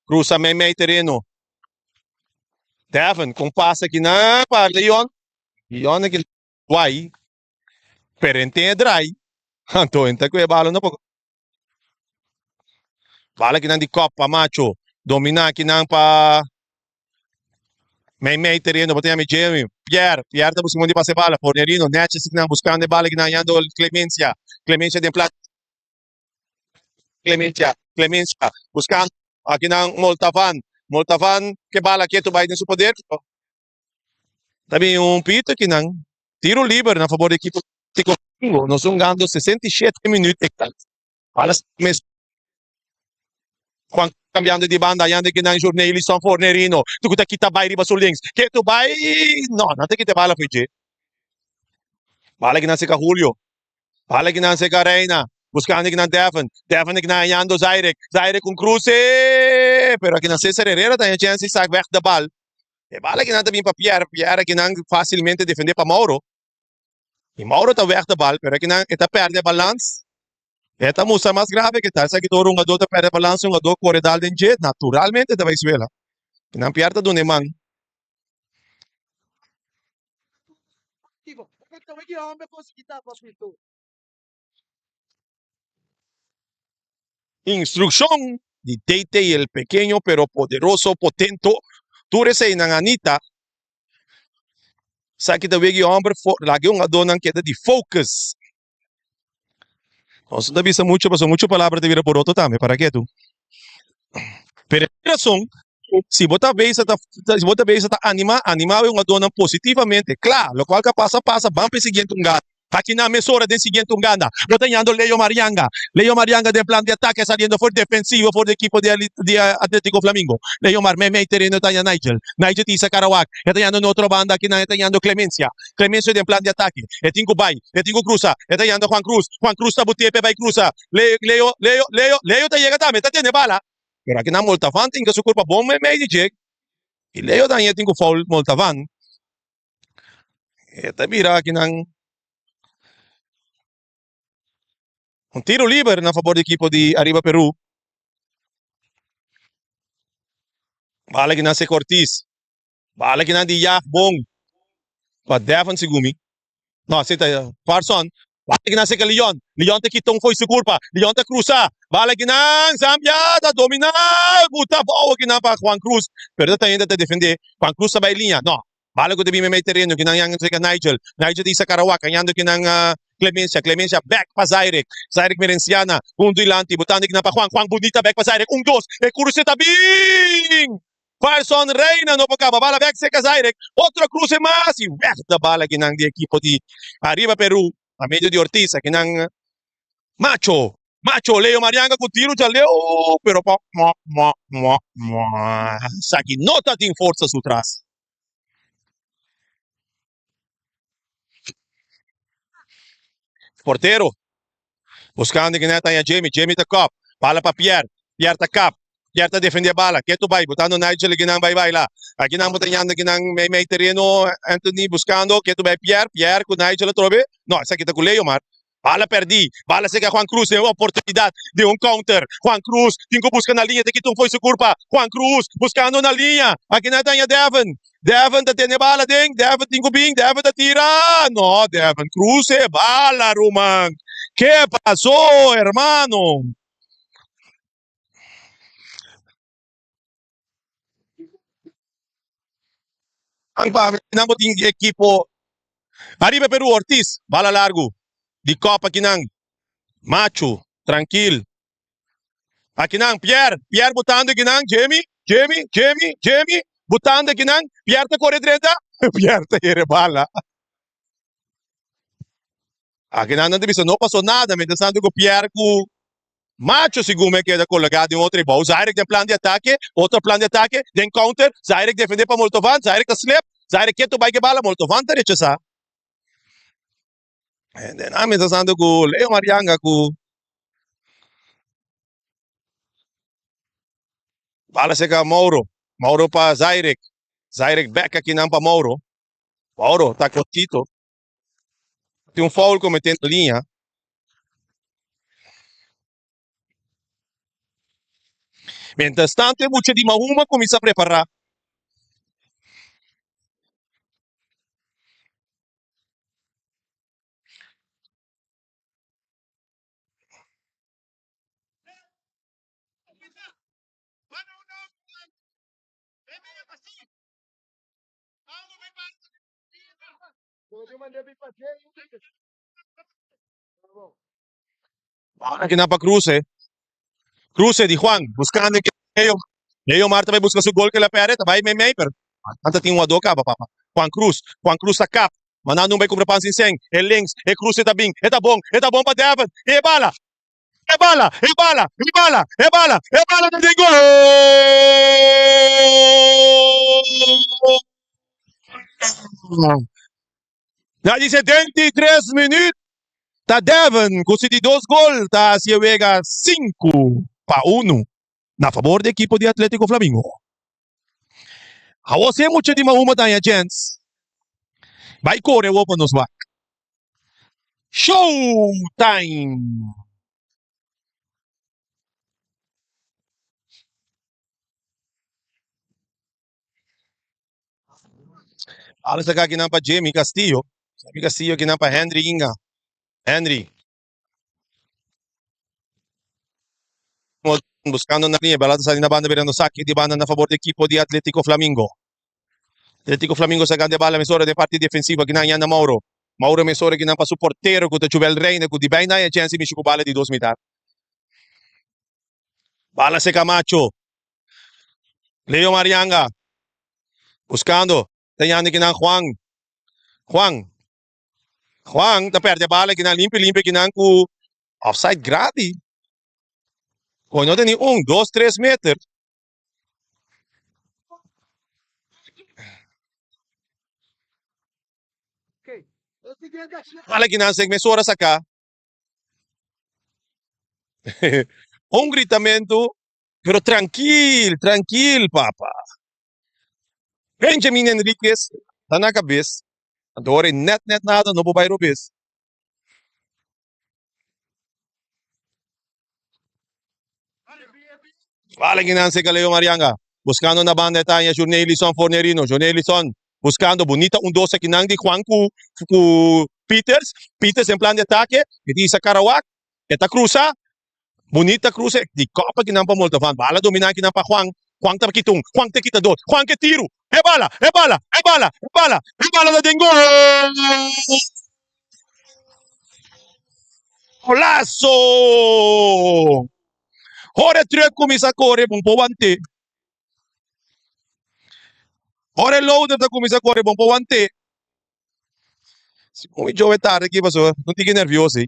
Cruza meimei tereno. Devin con pase kinan pa Leon. Leon aki guai. Pero en ten e draai. Anto en ta cu e bala no por. Bala kinan di kop pa Macho. Domina kinan pa meimei tereno. Bo ta yama Jeremy. Pierre. Pierre ta busca di pasa e bala. Fornerino. Netjes kinan buscando e bala kinan yando Clemencia. Clemencia den plat. Clemencia. Clemencia. Buscando akinan Moltavan. Moltavan ke bala ketu bai den su poder. Ta bin un pito kinan. Tiro liber na fabor di ekipo Tico. Nos hungando 67 minuut exact. Bala mes Juan cambiando di banda yande kinan Jurnelison Fornerino. Tukuta kita bai riba su links. Ketu bai. No, no te kita bala foi dje. Bala kinan seka Julio. Bala kinan seka Reina. Buscando kinan Devin. Devin kinan yando Zairek. Zairek un cruce. Pero kinan Cesar Herrera ta chance sak weg de bal. E bala kinan ta bin pa Pierre. Pierre kinan facilmente defende pa Mauro. Y Mauro ta weg de bal, pero kinan e ta perde balans. E ta mustra mas grave ke tal. Esaki tur hungador ta perde balans, hungador kore dal den dje, naturalmente ta bai suela. Kinan Pierre ta duna e man. Instrukshon di DT el pequeño pero poderoso potento tur eseinan Anita sa ki ta wegi homber laga e hungadónan keda di focus. Nos no ta bisa mucho pasobra mucho palabra ta bira boroto tambe para ke tu. Pero e rason si bo ta bisa ta si bo ta bisa ta anima anima e hungadónan positivamente kla lokual ka pasa pasa ban pa e siguiente hungada. Akinan mesora den siguiente un gana. Lo ta yando Leo Marianga. Leo Marianga den plan di atake saliendo for defensivo for di ekipo di di Atletico Flamingo. Leo Mar meimei tereno ta ya Nigel. Nigel ta isa Karawak. E ta yando na otro banda akinan e ta yando Clemencia. Clemencio den plan di atake. E tin ku bai. E tin ku krusa. E ta yando Juan Cruz. Juan Cruz ta butepe bai krusa. Leo Leo Leo Leo Leo ta yega tambe. Ta tene bala. Pero akinan Moltavan tin ku su kurpa bon meimei di dje. I Leo tambe tin ku foul Moltavan. E ta bira akinan un tiro liber na fabor di ekipo di Arriba Peru. Bala akinan Seco Ortiz. Bala akinan di Yag Bon pa Devon Sigumi. No, si ta Parson. Bala akinan Seco Leon. Leon ta kita un fo'i su kurpa. Leon ta krusa. Bala akinan Zambia ta domina. Buta bou akinan pa Juan Cruz. Pero ta ainda ta defende. Juan Cruz ta bai liña. No. Bala ku ta bin meimei tereno kinan yan serka Nigel. Nigel ta isa Karawak hañando kinan Clemencia. Clemencia bek pa Zairek. Zairek Merenciana huntu dilanti botando kinan pa Juan. Juan bunita bek pa Zairek. Un dos. E kruse ta bin! Parson Reina no por kaba. Bala bek serka Zairek. Otro kruse mas i wèg ta bala kinan di ekipo di Arriba Peru pa medio di Ortiz. Akinan Macho. Macho Leo Marianga ku tiru dja leu pero pa mwa mwa mwa mwa. Esaki no ta tin forsa su tras. Portero buscando ki net haña Jamie, Jamie ta kop, bala pa Pierre, Pierre ta kap, Pierre ta defende e bala, ketu bai botando Nigel kinan bai baila, akinan bo ta yanda kinan mei mei tereno Anthony buscando ketu bai Pierre, Pierre ku Nigel atrobe, no esaki ta ku Leo mar. Bala pèrdí, bala seka Juan Cruz den un oportunidat di un counter. Juan Cruz tin ku buska na liña, ta kita un fo'i su kurpa. Juan Cruz buskando na liña, aki na ta haña Devin. Devin ta tene bala den, Devin tin ku bin, Devin ta tira. No, Devin Cruz e bala ruman. Ke pasó hermano? Nan bo tin ekipo ariba Peru Ortiz bala largu di kop akinan Machu trankil akinan Pierre Pierre botando akinan Jamie Jamie Jamie Jamie botando akinan Pierre ta kore drenta Pierre ta yere bala akinan nan ta bisa no paso nada mientras tanto ku Pierre ku Macho segun mi a keda kologá den otro ebou. Zairek den plan di atake, otro plan di atake, den counter, Zairek defendé pa Moltovan, Zairek ta slip, Zairek ketu bai ke bala, Moltovan ta rechasá. En den ami ta sando ku Leo Marianga ku bala seka Mauro, Mauro pa Zairek, Zairek bek akinan pa Mauro, Mauro ta kortito. Tin un foul comete na liña. Mientras tanto e mucha di Mahuma cuminsa prepara. Aki nan pa Cruce. Cruce di Juan buscando e Leo. Leo Mar ta bai busca su gol ke la perde. Ta bai meimei pero nan ta tin un ado caba papa. Juan Cruz. Juan Cruz ta kap. Mandando un bai cumpra pan sin sen. E links. E Cruce ta bin. E ta bon. E ta bon pa Devon. E bala. E bala. E bala. E bala. E bala. E bala ta den gol. Na di 73 minuut ta Devon ku si di dos gol ta hasi e wega 5-1 na fabor di ekipo di Atletico Flamingo. Awor si e mucha di Mahuma ta haña chèns, bai kore awor pa nos wak. Show time! Alles a kinan pa Jamie Castillo. Jamie Castillo kinan pa Henry Inga. Henry. Buscando na línea. Bala ta sali na banda mirando saque di banda na favor di equipo di Atletico Flamingo. Atletico Flamingo sacando e bala mesora den parti defensiva kinan yanda Mauro. Mauro mesora kinan pa su portero ku ta Jubel Reina ku di bijna e chance mishi ku bala di dos mitar. Bala se Camacho. Leo Marianga. Buscando. Ta yanda kinan Juan. Juan. Juan ta perde bala kinan limpi limpi kinan ku offside grandi. Koe no ta ni un, dos, tres meter. Bala kinan sek mesora saka. Un gritamentu, pero trankil, trankil papa. Benjamin Henriquez ta na kabes, anto ora e net net nada no por bai robes. Bala kinan seka Leo Marianga, buskando na banda e ta haña Jurnelison Fornerino, Jurnelison buskando bunita un dos akinan di Juan ku ku Peters, Peters den plan di atake, e ta hisa Karawak, e ta krusa, Bunita cruce di copa kinan pa Moltovan. Bala domina kinan pa Juan. Juan ta kita un. Juan ta kita dos. Juan ke tiru. E bala, e bala, e bala, e bala, e bala ta den gol! Golazo! Ora e truck cuminsa core, bon por wante. Ora e loader ta cuminsa core, bon por wante. Si un y Joe tarde aki pasobra no tin ki nervioso ey.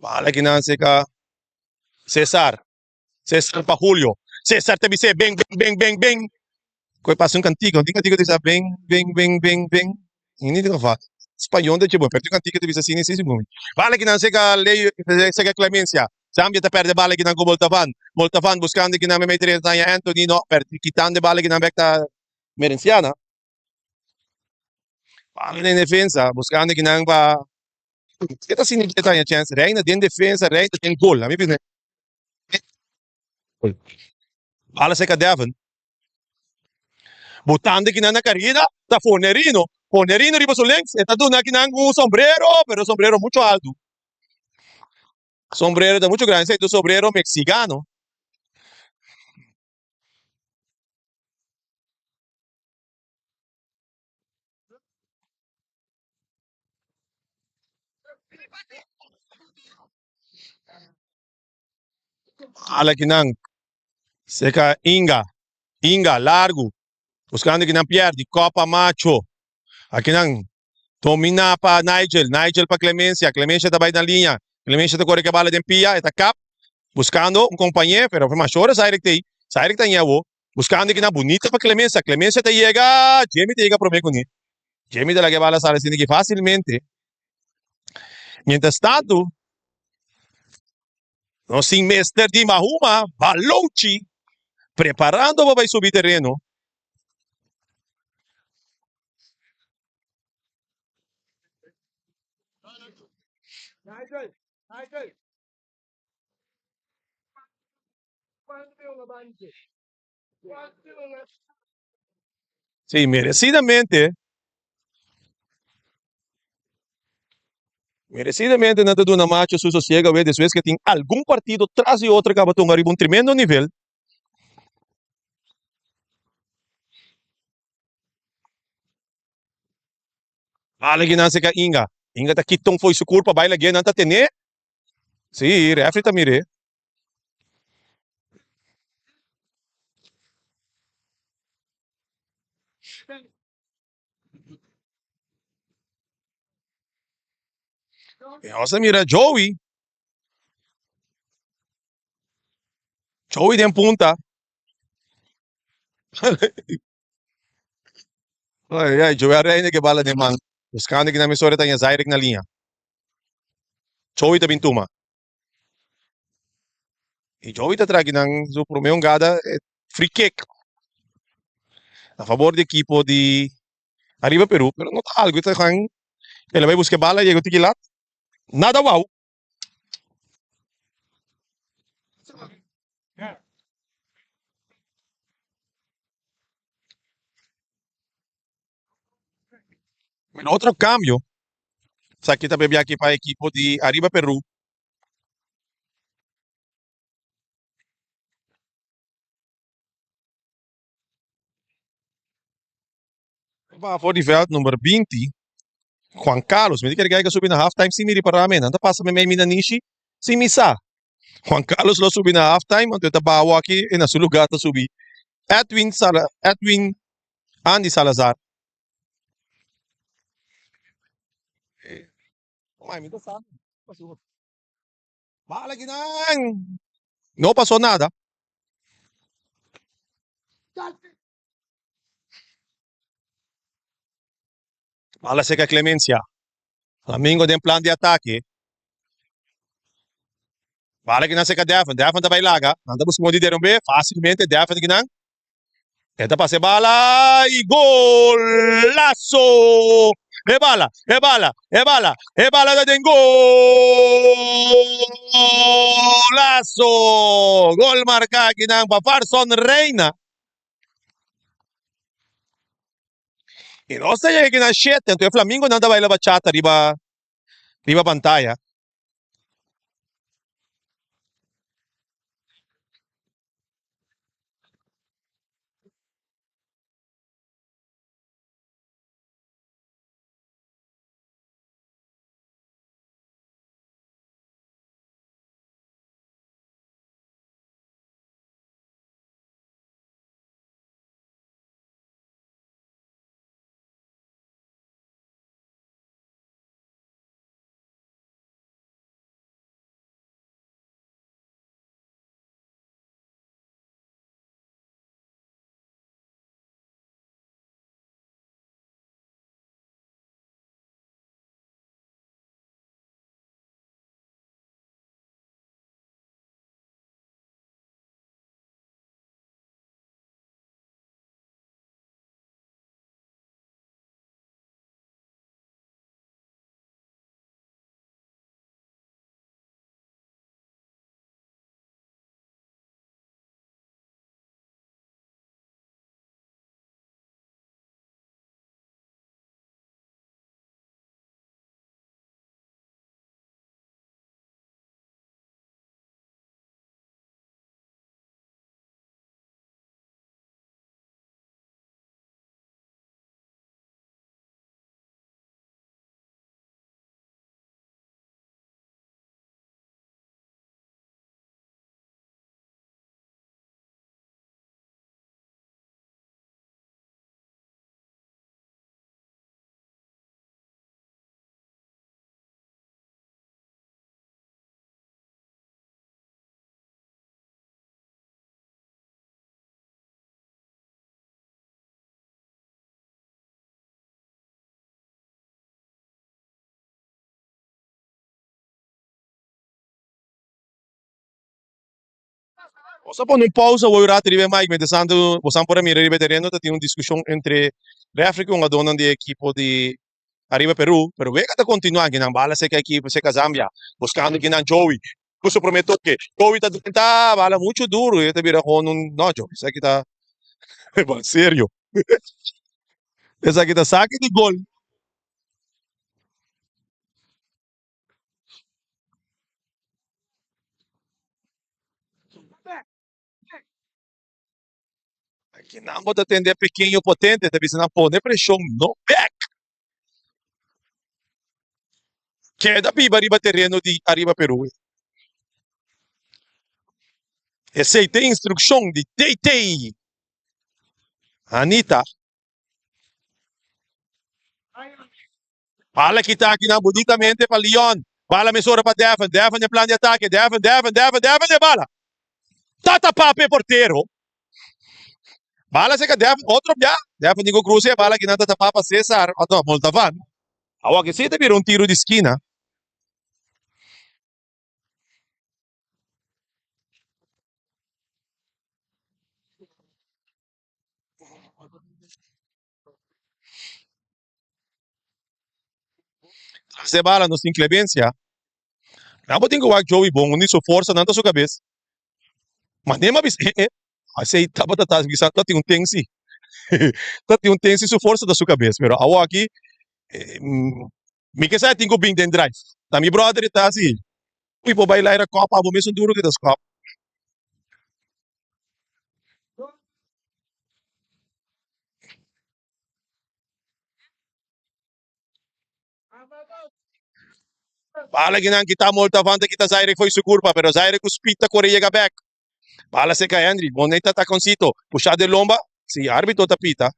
Bala kinan seka Cesar. Cesar pa Julio. Cesar ta bis'é ben ben ben ben ben. Koe pasa un kantika, un tin kantika ta bisa ben ben ben ben ben. Ni ta fa. Spañol ta dje bon, pero tin kantika ta bisa asina si si bon. Bala kinan seka Leo seka Clemencia. Zambia ta perde bala kinan ku Moltavan. Moltavan buskando kinan meimei tres daña Anthony no perde kitando e bala kinan bek ta Merenciana. Bala den defensa buskando kinan pa Ke ta asina ke ta haña chèns? Reina den defensa, Reina den gol. Ami bisa Bala seka Devon. Botando kinan na karida ta Fornerino. Fornerino riba su links e ta duna kinan un sombrero, pero sombrero mucho alto. Sombrero ta mucho grande, esei ta un sombrero mexicano. Ala kinan seka Inga, Inga largu buskando kinan pier di Copa Macho. Akinan domina pa Nigel, Nigel pa Clemencia, Clemencia ta bai na liña, Clemencia ta kore ke bala den pia, e ta kap buskando un kompañé pero mashora Zairek ta ei, Zairek ta ña awo buskando kinan bunita pa Clemencia, Clemencia ta yega, Jimmy ta yega prome kuné, Jimmy ta laga e bala sali asina ki fasilmente. Mientras tanto nos tin mester di Mahuma Balochi preparando pa bai subi tereno. Sí, merecidamente. Merecidamente nan ta duna Macho su sosiego awe despues ke tin algun partido tras di otro kaba tunga riba un tremendo nivel. Bala nan seka Inga. Inga ta kita un fo'i su kurpa bai lag'é nan ta ten'é. Sí, refri ta mir'é. E nos a mira Joey. Joey den punta. Ay, ay, Joey a reina ke bala den man. Buscando ki na misora ta Zairek na liña. Joey ta bin tuma. Y Joey ta trae nan su prome hungada free kick na favor di ekipo di Arriba Peru, pero no ta algo ta gaan el a bay busca e bala yega tiki lat nada wou. Bueno, otro cambio. Esaki ta bebia aki pa ekipo di Arriba Peru. Baha for di veld number 20, Juan Carlos. Mi ta kere kijk a subi na halftime sin mi ripara mi. Nan ta pasa mi mei mi na nishi sin mi sa. Juan Carlos lo subi na half time, anto e ta baha awaki i na su lugar ta subi Edwin Sala Edwin Andy Salazar. Bala kinan! No pasó nada. Bala seca Clemencia. Flamingo den plan di atake. Bala kinan seca Devon. Devon ta bai laga. Nan ta busca modo di derumbe. Facilmente Devon kinan. E ta pasa e bala y golazo! E bala, e bala, e bala, e bala ta den golazo! Gol marca akinan pa Farson Reina. Y nos ta yega akinan shete, anto e flamingonan ta baila bachata riba riba pantaya. Nos a pone un pausa wou rato riba e mic, mientras tanto bosan por a mira riba e tereno ta tin un discusion entre refri cu hungadornan di e ekipo di Ariba Peru, pero wega ta continua, kinan bala seca ekipo seca Zambia, buscando kinan Joey cu su prome toke, Joey ta drenta bala mucho duro y ta bira con un no Joey esaki ta serio esaki ta saki di gol. Kinan bo ta tende pequeño potente ta bisa nan pone presion no bek. Keda biba riba tereno di Ariba Peru. Esey ta instruccion di DT Anita. Bala kita akinan bunitamente pa Leon. Bala mesora pa Devon. Devon den plan di atake. Devon, Devon, Devon, Devon den bala. Ta tapa pa e portero. Bala seka Devon otro bia. Devon tin ku krusa e bala akinan ta tapa pa Cesar. Otro Moldavan. Awor aki si ta bira un tiro di skina. Tras e bala nos tin Clemencia. Nan bo tin ku wak Joey bon, unda su forsa nan ta su kabes. Ma nem a bisa eh eh, asei tabata ta bisa ta tin un ten si. Ta tin un ten si su forsa ta su kabes, pero awoki mi ke sa e tin ku bin den drive. Ta mi brother e ta asi, ui bo bai laira kòp abo mesun duru ke ta skòp. Bala kinan kita Moltavante kita Zaire fo'i su kurpa, pero Zaire ku speed ta kore yega bek. Bala seka Henry, bonita takoncito, pusha den lomba, si arbitro ta pita.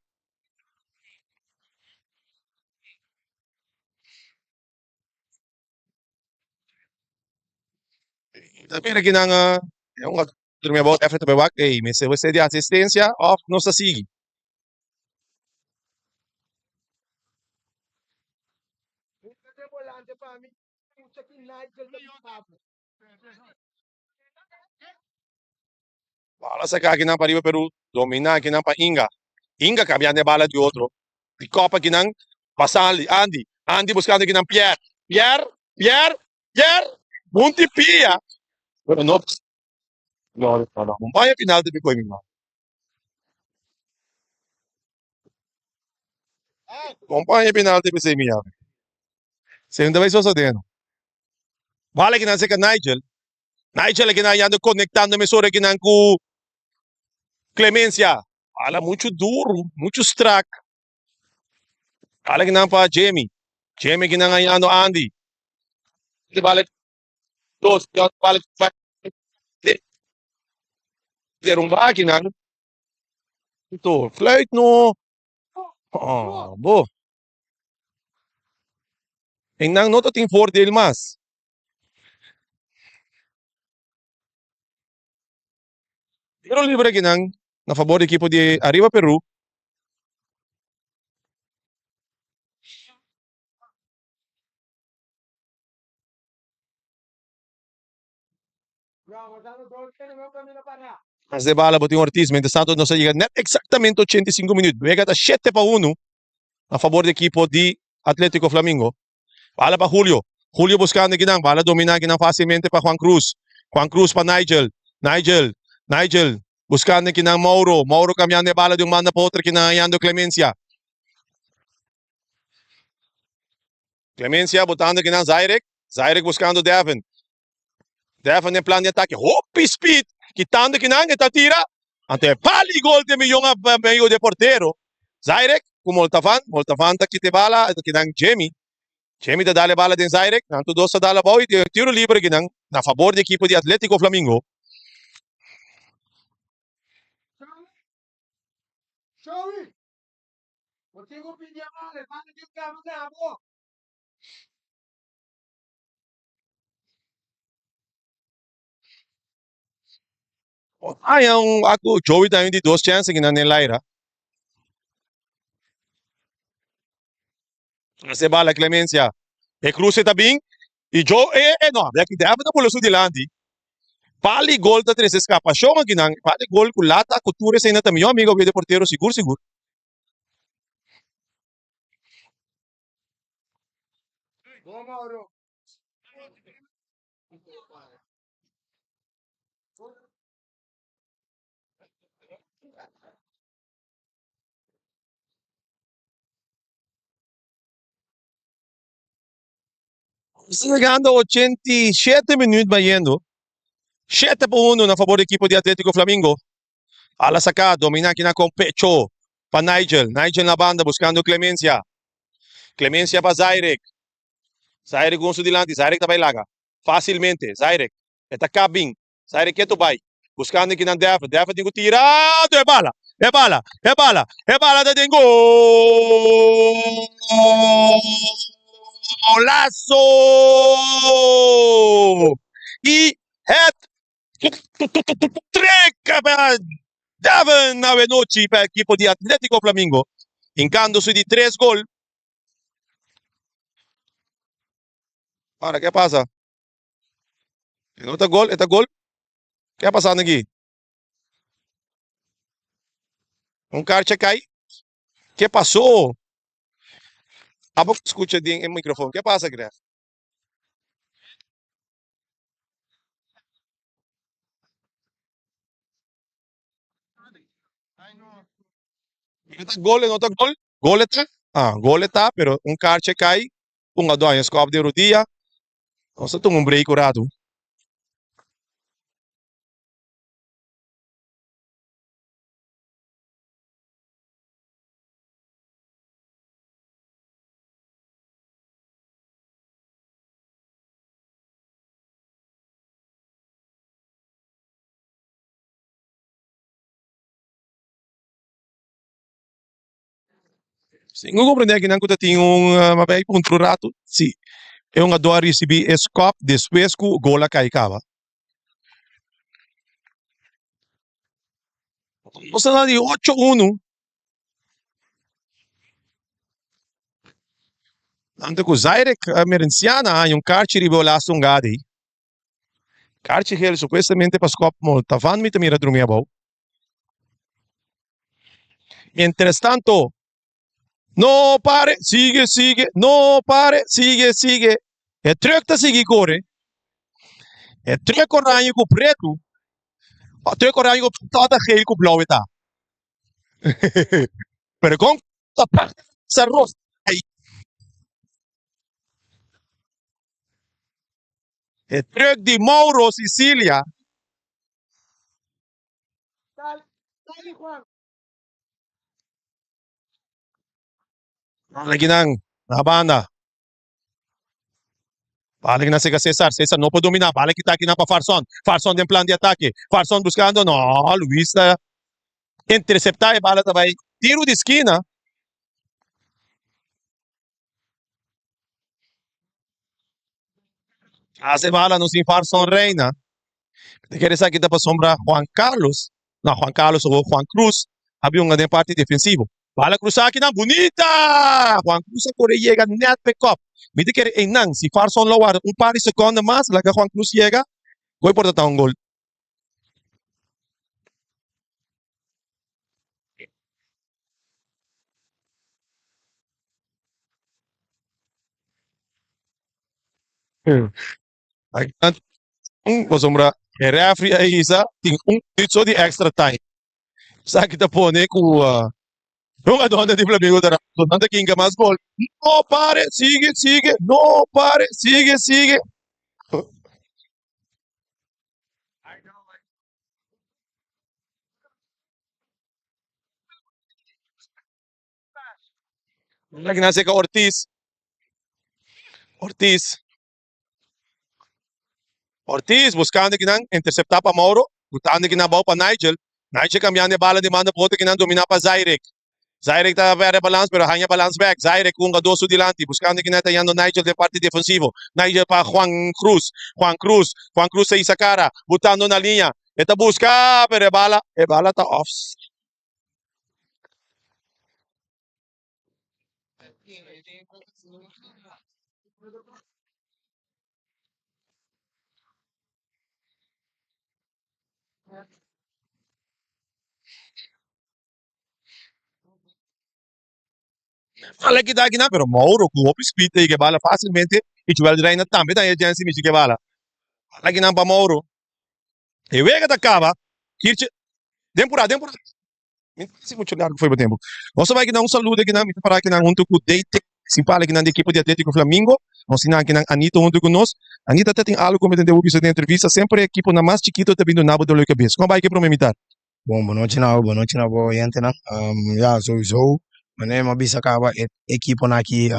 Ta mira kinan e un drumi abou efre ta bai wak, ey mester wese di asistencia of nos ta sigui. Bala saca akinan pa riba Peru, domina akinan pa Inga. Inga cambiando e bala di otro. Di kop akinan pa Sanli, Andy. Andy buscando akinan Pierre. Pierre, Pierre, Pierre. Bunti pia. Pero no. No, no, no. Un baño final te pico mi man. Compaña final te pensei mi llame. Se no bai sucediendo. Bala akinan seca Nigel. Nigel akinan yando conectando mesora akinan cu Clemencia. Bala mucho duro, mucho strak. Bala akinan pa Jamie. Jamie akinan ayando Andy. Bala dos, bala derumba akinan. To, fluit no. Oh, bo. En nan no ta tin voordeel mas. Tiro libre akinan na fabor di ekipo di Arriba Peru. Mas de bala bo tin Ortiz, mientras tanto nos a yega net exactamente 85 minuut. Wega ta 7-1 na fabor di ekipo di Atletico Flamingo. Bala pa Julio. Julio buscando kinan. Bala domina kinan facilmente pa Juan Cruz. Juan Cruz pa Nigel. Nigel. Nigel. Buscando kinan Mauro. Mauro cambiando e bala di un banda pa otro kinan hallando Clemencia. Clemencia botando kinan Zairek. Zairek buscando Devin. Devin den plan di atake. Hopi speed. Kitando kinan e ta tira. Anto e pali gol den miyon a medio de portero. Zairek ku Moltavan. Moltavan ta kita e bala. E kinan Jimmy. Jimmy ta dal e bala den Zairek. Nan tur dos ta dal abou y tiro libre kinan na fabor di ekipo di Atletico Flamingo. Haña un aku Joey también di dos chance kinan den laira. Hace bala Clemencia. E cruce ta bin y Joe eh eh no, había ki Devin ta bula su dilanti. Pali gol ta trece escapacion akinan. Pali gol ku lata ku tur esei na ta mihó amigo de portero sigur sigur. Llegando 87 minuut bayendo. 7-1 na favor di ekipo di Atletico Flamingo. Ala saca, domina aki na con pecho pa Nigel. Nigel na banda buscando Clemencia. Clemencia pa Zairek. Zairek con su dilanti. Zairek ta bay laga. Facilmente. Zairek. E ta cabin. Zairek keto bay. Buscando aki na Devin. Devin tin cu tira. E bala. E bala. E bala. E bala ta den gol. Golazo! Y het Trick pa Devin awe nochi pa ekipo di Atletico Flamingo, hincando su di tres gol. Ahora, ke pasa? E no ta gol, e ta gol. Ke a pasando aki? Un karcha kai. Ke pasó? Abo skucha den e microfoon. Ke pasa, Greg? E ta gol, e no ta gol. Gol e ta? Ah, gol e ta, pero un karchi a kai, un a doña skòp den rudia. Nos ta tuma un break un ratu. Sin ku komprendé akinan ku ta tin un a bai puntra un ratu si e hungadó a risibí e skòp despues ku gol a kai kaba. Nos ta na di ocho unu. Tanto ku Zairek Merenciana a haña un karchi riba e laatste hungada ei. Karchi gel supuestamente pa skòp Moltavan mi ta mira drumi abou. Mientras tanto, no pare, sigue, sigue, no pare, sigue, sigue. E truck ta sigui kore. E truck oranje ku pretu, o truck oranje ku pretu ta geel ku blauw e ta. Pero kon ta pasa ros ei? E truck di Mauro Sicilia. Bala kinan na banda. Bala kinan sega Cesar. Cesar no por domina. Bala kita kinan pa Farson. Farson den plan di atake. Farson buscando. No, Luis ta intercepta e bala ta bai tiro di skina. Hace bala no sin Farson Reina. Te kere esaki ta pasobra Juan Carlos, no Juan Carlos o Juan Cruz a bin hunga den parti defensivo. Bala cruza akinan bunita! Juan Cruz a kore yega net p'e kop. Mi ta kere einan si Farson lo warda un par di sekonde mas laga Juan Cruz yega, goi por ta ta un gol. Pasobra e refri a hisa tin un minuut so di extra time. Esaki ta pone ku hungadónan di Flamingo ta rato. Nan ta kinka mas gol. No pare, sigui, sigui, no pare, sigui, sigui. Aki nan seka Ortiz. Ortiz. Ortiz buscando kinan intercepta pa Mauro. Butando kinan abao pa Nigel. Nigel cambiando e bala di manda pa otro kinan domina pa Zairek. Zairek ta perde balans pero haña balans bek. Zairek ku hungador su dilanti buscando kinan ta yando Nigel den parti defensivo. Nigel pa Juan Cruz. Juan Cruz. Juan Cruz ta hisa cara. Butando na liña. E ta busca pero e bala e bala ta off. Bala kita akinan pero Mauro ku hopi speed ta yega e bala fácilmente i Joel Reina tambe ta haña chèns di mishi ku e bala. Bala akinan pa Mauro. E wega ta kaba. Kirche den purá den purá. Mi ta hasi mucho largo foi bo tempo. Nos ta bai kinan un saludo kinan, mi ta para kinan hunto ku DT principal kinan di ekipo di Atletico Flamingo. Nos tin akinan Anita hunto ku nos. Anita ta tin algo ku mi ta debo bisa den entrevista. Semper e ekiponan mas chikito ta bin duna bo dolor kabes. Kon bai ku e prome mitar? Bon, bo nochi na bo, bo nochi na bo oyentenan. Ya, souiso, manera mi a bisa kaba e ekiponan aki,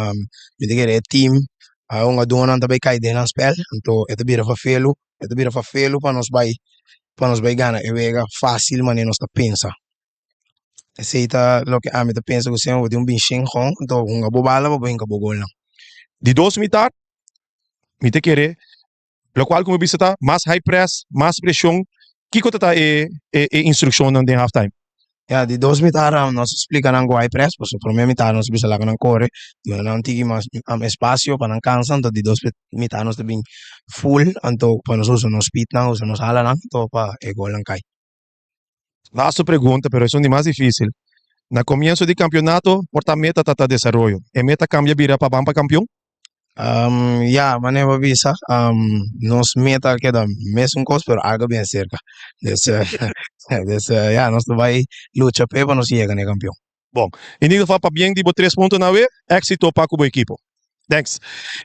mi ta kere e team, a hungadónan ta bai kai den nan spèl, anto e ta bira fafelu, e ta bira fafelu pa nos bai, pa nos bai gana e wega fásil manera nos ta pensa. Esei ta loke ami ta pensa ku semper bo tin un binshin kon, anto hunga bo bala pa bo hinka bo golnan. Di dos mitar, mi ta kere Lokual ku mi bisa ta mas high press, mas preshon. Kiko ta ta e e instrukshonnan den half time? Ya, di dos mitar nos a splika nan ku high press, pasobra prome mitar nos a bisa laga nan kore, duna nan un tiki mas espasio pa nan kansa, anto di dos mitar nos ta bin full, anto pa nos usa nos speednan, usa nos halanan, anto pa e golnan kai. Laatste pregunta, pero esun di mas dificil. Na comienzo di campeonato, por ta meta ta ta desaroyo. E meta cambia bira pa ban pa campeon? Ya, manera bo a bisa, nos meta a keda mesun cos, pero algo bien cerca. Dus, dus ya, nos ta bay lucha p'e pa nos yega na e campeon. Bon, in ieder geval pabien di bo tres puntonan awe, éxito pa ku bo ekipo. Thanks.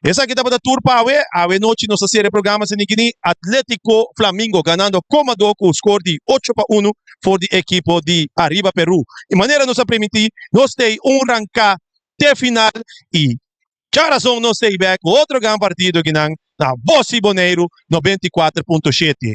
Esaki tabata tur pa awe. Awe nochi nos ta sera e programa Senikini, Atletico Flamingo ganando Comado ku skor di ocho pa uno for di ekipo di Arriba Peru. I manera nos a primintí, nos tei un ranká te final i djarazon nos tei bek ku otro gran partido kinan na Bosi Boneiru 94.7.